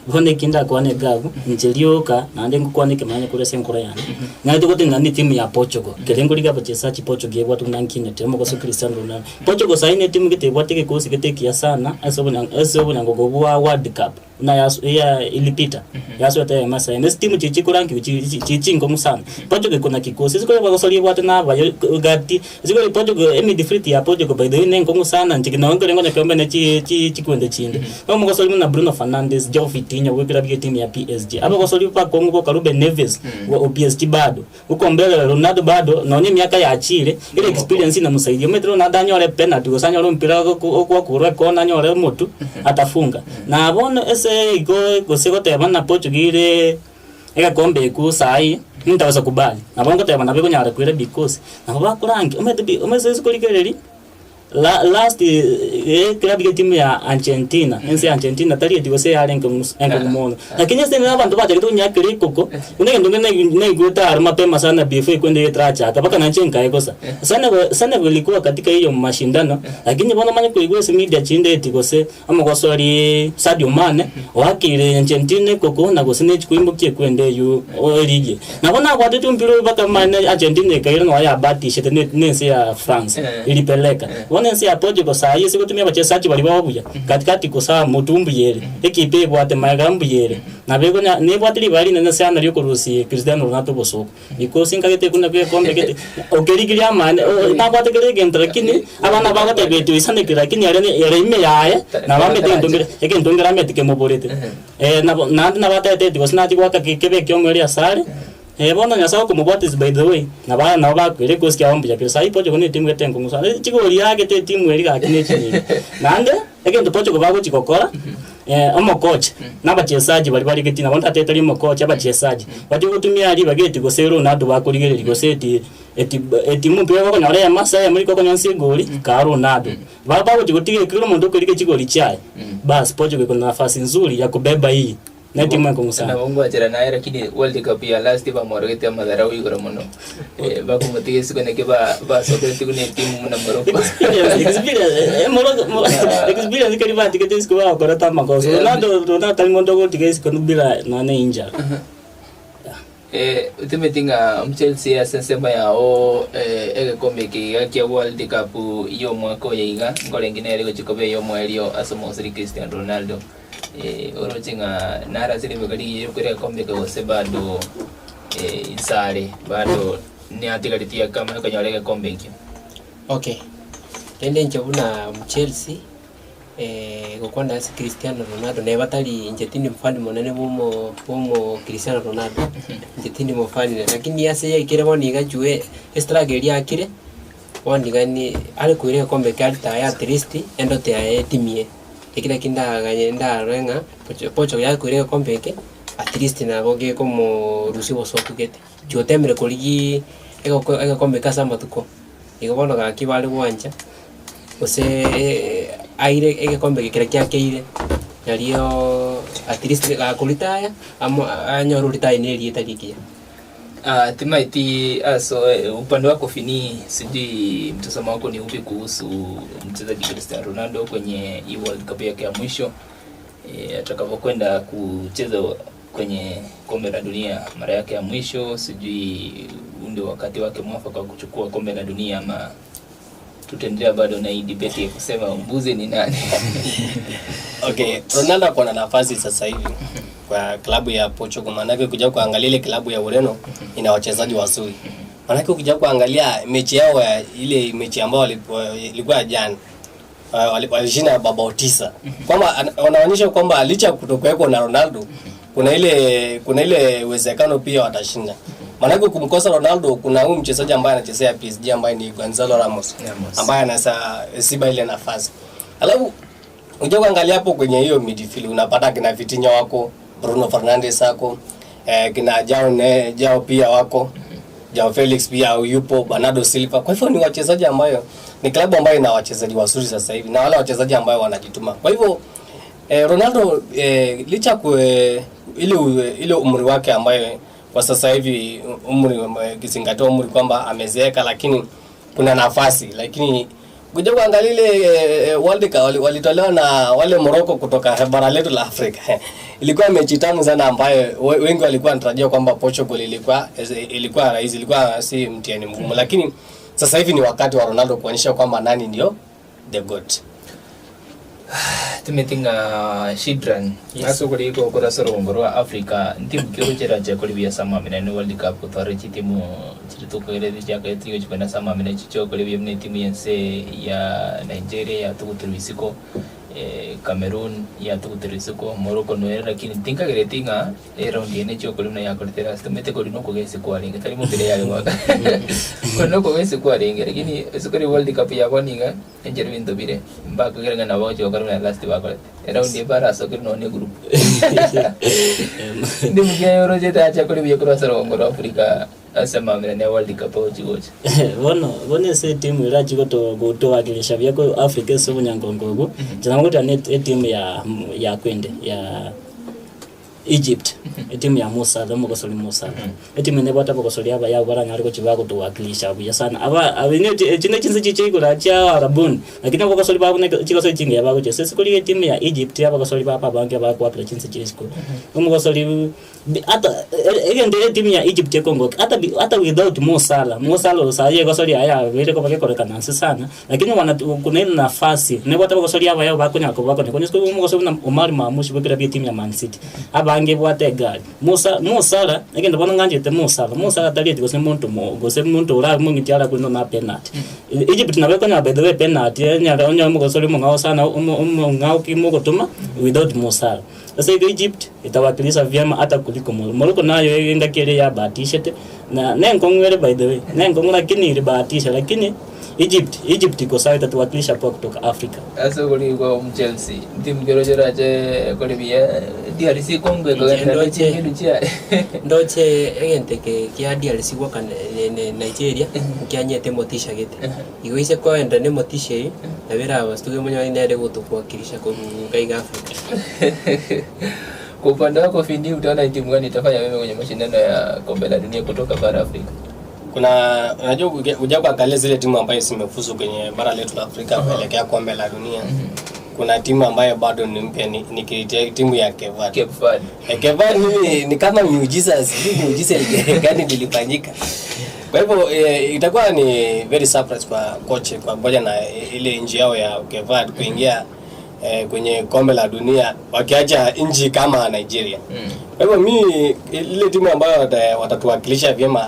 Bono eki ndakwane iga abwo, inche rioka naende ngokwana ekemanya korwa ase enkoro yane, nari togotenena na etimu ya Portugal, ekero nkorigia abachesaji Portugal ebwate buna nkinete, omogoso Cristiano Ronaldo. Portugal saii na etimu gete ebwate egekosi gete ekiya sana ase obonya ase obonyangogo bwa World Cup. Buna yaso ya ilipita yasoete eyemo ase eyemo. Ase timu chiria chikorankiwa chiri chiri chinkong'u sana. Portugal iko na kikosi, ase kore bagosoria ebwate na abayo gati, ase kore Portugal emidfield ya Portugal by the way nenkong'u sana inche nonye nkore nkonya kiombe ne chi chi chikwende chinde. Omogosori buna Bruno Fernandes, Joao Vitinha bwe eklabu ya etimu ya PSG. Abagosori bakong'u boka Ruben Neves wa PSG bado. Okomberera Ronaldo bado nonya emiaka yachire, ere experience inamosaidia. Omanyete Ronaldo anyore penalty gose anyore omopira ogokorwa ekona anyore omotu atafunga. Na bono ase igo gose goteba ng'a Portugal ere egekombe ekwo saii nintaweza kubali. Nabo ngoteba nabo ekonyara koira because nabo bakorangi omanyete pi omanyete ase korigereria. La last eklabu ya etimu ya Argentina, ense ya Argentina tari eti gose yarenge ng'usu enkong'u mono. Lakini ase eng'encho abanto bachagete konyakera ekoko, buna egento kende naigw naigwete aro mapema sana before ekwende etarachaka mpaka nainche nkaegosa. Senegal Senegal ilikuwa katika hiyo mashindano, lakini bono omanye koigwa ase media chinde eti gose omogosori Sadio Mane oakeire Argentina ekoko na gose ne chikoimokia ekwende eywo erigi. Nabo nabwatete ompira oyio mpaka mane Argentina ekaira nonya yabatishete ne nense ya France ilipeleka. Bono ense ya Portugal saii ase gotumia abachesaji baria babo buya, katikati gose motwe mbuya ere, ekipa ebwate magega mbuya ere. Nabo ekonya nebwate ribaga rinene sana riokorusia Cristiano Ronaldo obosooku. Because nkagete buna bw'egekombe gete, okerigiria amani, nabwate kera egento lakini abana bagoteba eti oisanekire lakini ere ere ime yaye nabo amete egento nkere egento nkere amete kemoborete. Nabo naende nabo atebete eti gose nachie goaka kebe ekiomo eria asare, bono Nyasaye okomobwatisia by the way, nabo aya nabo bakwire ekikosi kiabo mbuya kere. Saii Portugal na etimu gete enkong'u sana, chigori yaagete etimu eria gaki ne chinyinga. Naende, egento Portugal bagochia gokora, omokocha, na abachesaji baria barigeti nabo ntatebete tari omokocha, abachesaji, bachia gotumia ribaga eti gose Ronaldo bakorigereria gose eti eti eti omopira gokonyora eyemo ase eyemo riko okonyora ase egori, kaa Ronaldo. Ba bagochia gotiga ekero omonto okorigia chigori chiaye, bas Portugal iko na nafasi nzuri ya kubeba hii na etimu enkong'u sana. Nabo ngwachera naye lakini World Cup ya last bamworogete amadharau igoro mono. Eh, bakomotiga isiko naki ba basokereti buna etimu buna Morocco. Experience, experience, eh, Morocco, Mo- experience keri batigete isiko bagokorete amakoso. Ronaldo, Ronaldo tari monto ogotiga isiko bila nonya injury. Eh, otimeti ng'a Chelsea ase ensemo yao eh, egekombe eke iga kia World Cup y'omwaka oyo iga nkorenge nere gochia koba ey'omoerio ase omosiri Cristiano Ronaldo. Eh, oroche ng'a nare ase ribaga rigiya ri'okoira egekombe eke gose bado eh, insare bado niatigaretie ake amanye konyora egekombe ekio. Okay, rende inche buna Mchelsea. Gokwana ase Cristiano Ronaldo neba tari inche tindi mofani monene bwa omo bwa omo Cristiano Ronaldo, inche tindi mofani nere lakini ase yaikire bono iga juu estruggle eria akire, bono iga ni are koira egekombe ekia aritaya at least endoto yaye etimie, eki naki ndaganye ndarore ng'a Portu Portugal yakoira egekombe eke, at least nabo gekomorusia obosoku gete. Juu otemire korigiiii egoko egekombe eke ase amatuko, igo bono gaki bare gwancha. Gose aire egekombe eke keria kiakeire, nariooo at least gakoritaya amo anyore oritaya na erieta rigiya. Ah, timaeti aso upande wako Fini, sijui mtazamo wako ni upi kuhusu mchezaji Cristiano Ronaldo kwenye hii World Cup yake ya mwisho atakavyokwenda kucheza kwenye kombe la dunia mara yake ya mwisho, sijui huu ndio wakati wake mwafaka wa kuchukua kombe la dunia ama tutaendelea bado na hii debate ya kusema mbuzi ni nani. Okay, Ronaldo ako na nafasi sasa hivi kwa klabu ya Portugal, maanake ukija kuangalia ile klabu ya Ureno ina wachezaji wazuri. Maanake ukija kuangalia mechi yao ya ile mechi ambayo ilikuwa ya jana walishinda mabao 9. Kwamba wanaonyesha kwamba licha ya kutokuweko na Ronaldo kuna ile uwezekano pia watashinda. Maanake kumkosa Ronaldo, kuna huyu mchezaji ambaye anachezea PSG ambaye ni Gonzalo Ramos, Ramos. ambaye anaweza ziba ile nafasi. Alafu ukija kuangalia hapo kwenye hiyo midfield unapata kina Vitinha wako, Bruno Fernandes ako, eh, kina Jao ne, Jao pia wako. Jao Felix pia yupo, Bernardo Silva. Kwa hivyo ni wachezaji ambayo ni klabu ambayo ina wachezaji wazuri sasa hivi na wale wachezaji ambayo wanajituma. Kwa hivyo eh, Ronaldo eh, licha kwe, ile ile umri wake ambayo kwa sasa hivi umri ukizingatia umri kwamba amezeeka, lakini kuna nafasi, lakini kuja kuangalia ile eh, World Cup walitolewa na wale Morocco kutoka bara letu la Afrika. Ilikuwa mechi tamu sana ambayo wengi walikuwa wanatarajia kwamba Portugal ilikuwa ilikuwa rahisi, ilikuwa si mtihani mgumu, lakini sasa hivi ni wakati wa Ronaldo kuonyesha kwamba nani ndio the goat. Timeti ng'a Shidran Yes. ase okorika okore ase orogongo rwa Africa ntimu ki ogochera nchera kori buya ase amamina ne World Cup gotwara chitimu chiria tokoereria chiakaete chigochi kogenda ase amamina echi chiokore buya buna etimu y'ense ya Nigeria yatogoterwa isiko Cameroon yatogoterwa isiko Morocco noere lakini tinkagereti ng'a eraundi eye nechiokori buna yakorete last omanyete kori nokogesi kwarenge tari mobere yare goaka kori nokogesi kwarenge lakini ase kori World Cup ya bono iga Enchera ebinto bire, mbakogera ng'a nabo bagochia gokora buna last bakorete. Eraundi eye barasokire nonya ne egroup. Ndi mukia orochete acha kore buya korwa ase orogongo rwa Africa ase amamerani a World Cup agochia gocha. Bono bono ase etimu erachi goto gotowakilisha buya ko Africa ase obonyangongo obwo, inche nabo ngoteba ne etimu ya ya kwende ya Egypt, etimu ya Mo Salah, omogosori Mo Salah. Etimu eye nebwate abagosori abaya abwo baranyare gochia bagotowakilisha buya sana. Aba aba ne echi ne chinse chicha igoro chia Arabuni, lakini abagosori babo ne chigosori chingiya bagochia. Ase isiko riria etimu ya Egypt abagosori babo abange bagoakera chinse chia isiko. Omogosori bi ata egento etimu ya Egypt ekongokia, ata bi ata without Mo Salah, Mo Salah oyo sayi egosori yaye yabeire koba gekorekana nse sana, Lakini wana kuna ile nafasi nebwate abagosori abaya bakonyara koba bakonyara konya isiko omogosori buna Omar Marmoush bwe club etimu ya Man City abange ebwate egari Musa Mo Salah egento bono ng'anchete Mo Salah Mo Salah tarieti gose monto mo gose monto orabe omong'iti arakure nonya na penalty Egypt nabo ekonyora by the way penalty enyare onye omogosori omong'ao sana omo omong'ao kimo ogotoma without Mo Salah. Ase igo Egypt itawakilisha vyema ata kuliko Morocco. Morocco nayo engaki eria yabahatishete na nenkong'u ere by the way nenkong'u lakini ilibahatisha lakini Egypt Egypt iko sawa itatuwakilisha poa kutoka Africa. Ase okorikwa omuchelsea ntimu ki oroche orache kore buya DRC Congo ekogenderera ne Ndoche- ching'endu chiaye. Ndoche egento eke kia DRC goaka ne- ne- Nigeria nkianyete motisha gete. Igo ise koenda ne motisha eyio, nabo erabastuke monyore nere gotokuwakilisha korwa iga iga Africa. Kwa upande wako Findi, utaona ni timu gani itafanya mema kwenye mashindano ya kombe la dunia kutoka bara Afrika? Kuna unajua ukija kuangalia zile timu ambayo zimefuzu kwenye bara letu la Afrika kuelekea kombe la dunia. Kuna timu ambayo bado ni mpya ni, ni timu ya Cape Verde. Cape Verde. Eh, Cape Verde mimi ni kama miujiza, sijui miujiza gani ilifanyika. Kwa hivyo eh, itakuwa ni very surprise kwa coach kwa pamoja na ile nchi yao ya Cape Verde kuingia eh, kwenye kombe la dunia wakiacha nchi kama Nigeria. Kwa hivyo mi ile timu ambayo watatuwakilisha vyema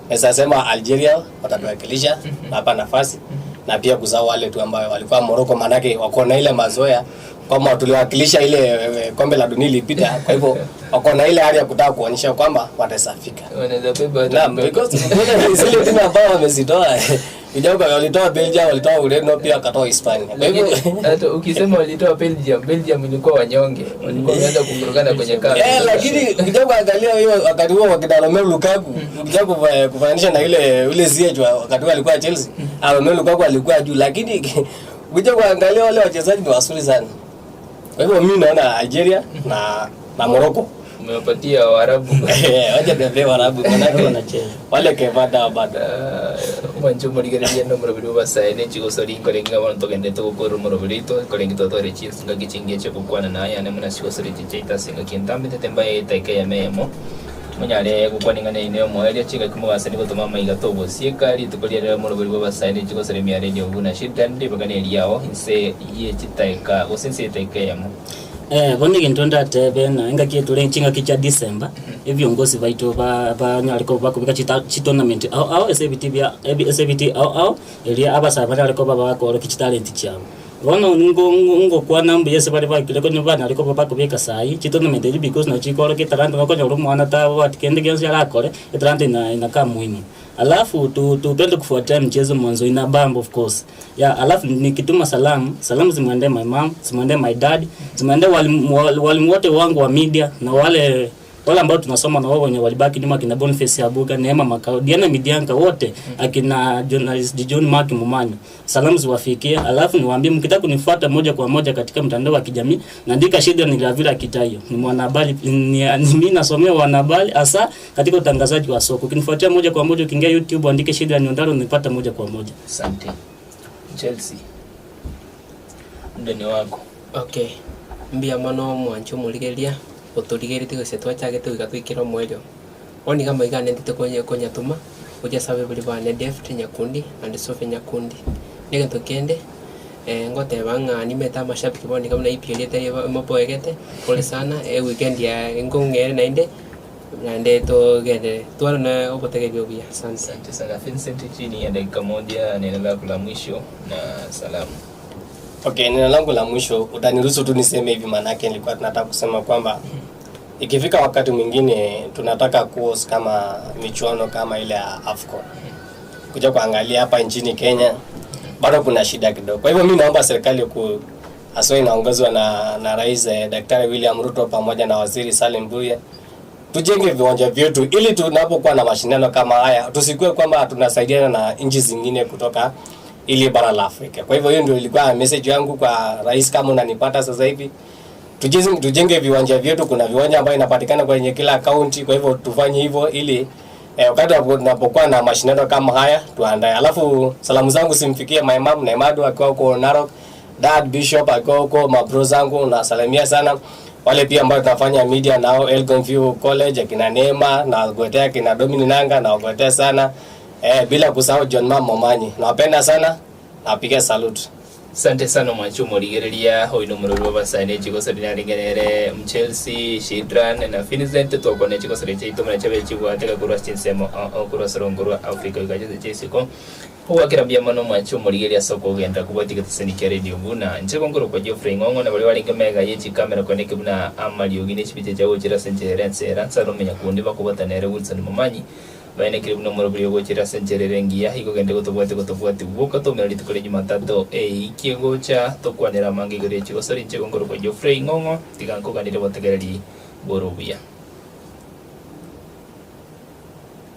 naweza sema Algeria watatuwakilisha hapa nafasi na pia kuzao wale tu ambayo walikuwa Morocco, manake wako na ile mazoea kwamba tuliwakilisha ile eh, kombe la dunia ilipita. Kwa hivyo wako na ile hali ya kutaka kuonyesha kwamba wataweza fika. Wanaweza beba hata Naam, kubeba. because zile timu ambao wamezitoa kidogo, walitoa Belgium, walitoa Ureno, pia wakatoa Hispania. Kwa hivyo Lakini hata ukisema walitoa Belgium, Belgium ilikuwa wanyonge, walikuwa wameanza kuvurugana kwenye kambi. Eh, lakini ukija kuangalia hiyo wakati huo wakina Romelu Lukaku, ukija kufananisha na ile ule Ziyech wakati huo alikuwa Chelsea, ah, Romelu Lukaku alikuwa juu, lakini ukija kuangalia wale wachezaji ni wazuri sana. Kwa hivyo mimi naona Algeria na na Morocco. Umewapatia Waarabu. Eh, wacha niambie Waarabu manake Wanacheza. wale Kevada bado. Mwancho morigereria nomorobiri bw'abasae ne chigosori nkorenge ng'a bono togendete gokorera omorobiri oito nkorenge totware chingaki chingiya chia gokwana naye ane buna chigosori echi chiaito ase engaki entambe tete mbaye etaika eyemo eyemo monyare gokwana ing'ana eye omoerio chingaki mogasani gotoma amaiga togosieka rituko riria rero omorobiri bw'abasae ne chigosori ime ya radio buna shida ribaga neriao inse ye chitaika gose inse y'etaika eyemo. Eh, bono egento ndatebe ng'a engaki etore chingaki chia December, ebiongozi baito ba banyare koba bakobeka chita chitournament ao ao ase ebiti bia ebi ase ebiti ao ao, erio abasae banyare koba bakoorokia chitalent chiabo. Bono ngo ngo ngokwana mbuya ase baria baikire konya banyare koba bakobeka saii, chitournament echi because nabo chikoorokia etalanta nokonyora omwana tabwati kende gionsi arakore, etalanta ina inakaa muhimu. Alafu tu, tupende kufuatia mchezo mwanzo ina bambo of course. Yeah, alafu nikituma salamu, salamu zimwendee my mom, zimwendee my dad, zimwendee walimu walimu wote wangu wa media na wale wale ambao tunasoma na wao wenye walibaki nyuma akina Boniface Abuga, Neema Makao, Diana Midianka wote akina journalist John Mark Mumanyi. Salamu ziwafikie, alafu niwaambie mkitaka kunifuata moja kwa moja katika mtandao wa kijamii, naandika Shida ni Gravira Kitayo. Ni mwanahabari ni, ni mimi nasomea wanahabari hasa katika utangazaji wa soko. Ukinifuatia moja kwa moja ukiingia YouTube andike Shida ni Ondaro unipata moja kwa moja. Asante. Chelsea. Muda ni wako. Okay, mbuya mono omwancho omorigereria, otorigeretie gose twachagete goika toikere omoerio. Bono iga amaiga ane ntete konya konyatoma, gochia ase abaibori bane David Nyakundi naende Sophie Nyakundi. Na egento kende, ngoteba ng'a nimete amashabiki bono iga buna EPL etari moboegete, pole sana, eweekend ya nkong'ere naende, naende togenderere. Tware na obotegereria obuya, asante. Asante sana Vincent, chini ya dakika moja neno lako la mwisho na salamu. Okay, neno langu la mwisho utaniruhusu tu niseme hivi, maanake nilikuwa tunataka kusema kwamba ikifika wakati mwingine tunataka kuhost kama michuano kama ile ya AFCON kuja kuangalia hapa nchini Kenya bado kuna shida kidogo. Kwa hivyo mi naomba serikali ku haswa inaongozwa na, na Rais Daktari William Ruto pamoja na Waziri Salim Mvurya tujenge viwanja vyetu ili tunapokuwa na mashindano kama haya tusikue kwamba tunasaidiana na nchi zingine kutoka ili bara la Afrika. Kwa hivyo hiyo ndio ilikuwa message yangu kwa rais, kama unanipata sasa hivi, tujenge, tujenge viwanja vyetu. Kuna viwanja ambayo inapatikana kwenye kila kaunti, kwa hivyo tufanye hivyo ili wakati tunapokuwa na mashindano kama haya tuandae. Alafu salamu zangu simfikie my mom Naimadu akiwa huko Narok, Dad Bishop akiwa huko, mabro zangu nasalimia sana wale pia ambao tunafanya media nao Elgon View College akina Neema na wagotea akina Domini Nanga na wagotea sana bila kusahau John Mam Momanyi, nawapenda sana, nawapigia salute. Asante sana mwancho omorigereria oyo nomorori bw'abasani echigosori narengenere Mchelsea, Shidran na Vincent twakwana echigosori chiaito buna chiabe chigwateka korwa ase chinsemo ao korwa ase orongo rwa Africa goika chinse chia isiko. Ogwakera mbuya mono mwanche omorigereria ase okogenda kobwatia egeteseni kia Radio buna inche nkorokwa Geoffrey Ng'ong'o na baria barenge magega ye chikamera kweneke buna amariogi ne chipicha chia gochera ase enchera ense ere nsare omenya konde bakobwatana ere Wilson Momanyi Baenekire buna omorobiri ogochera ase enchera ere engiya, igo gende gotobwate gotobwati bwoka toumera rituko ria Jumatatu eikie gocha tokwanere amange igoro ye chigosori inche nkorokwa Geoffrey Ng'ong'o tiga nkoganire botegereri bore obuya.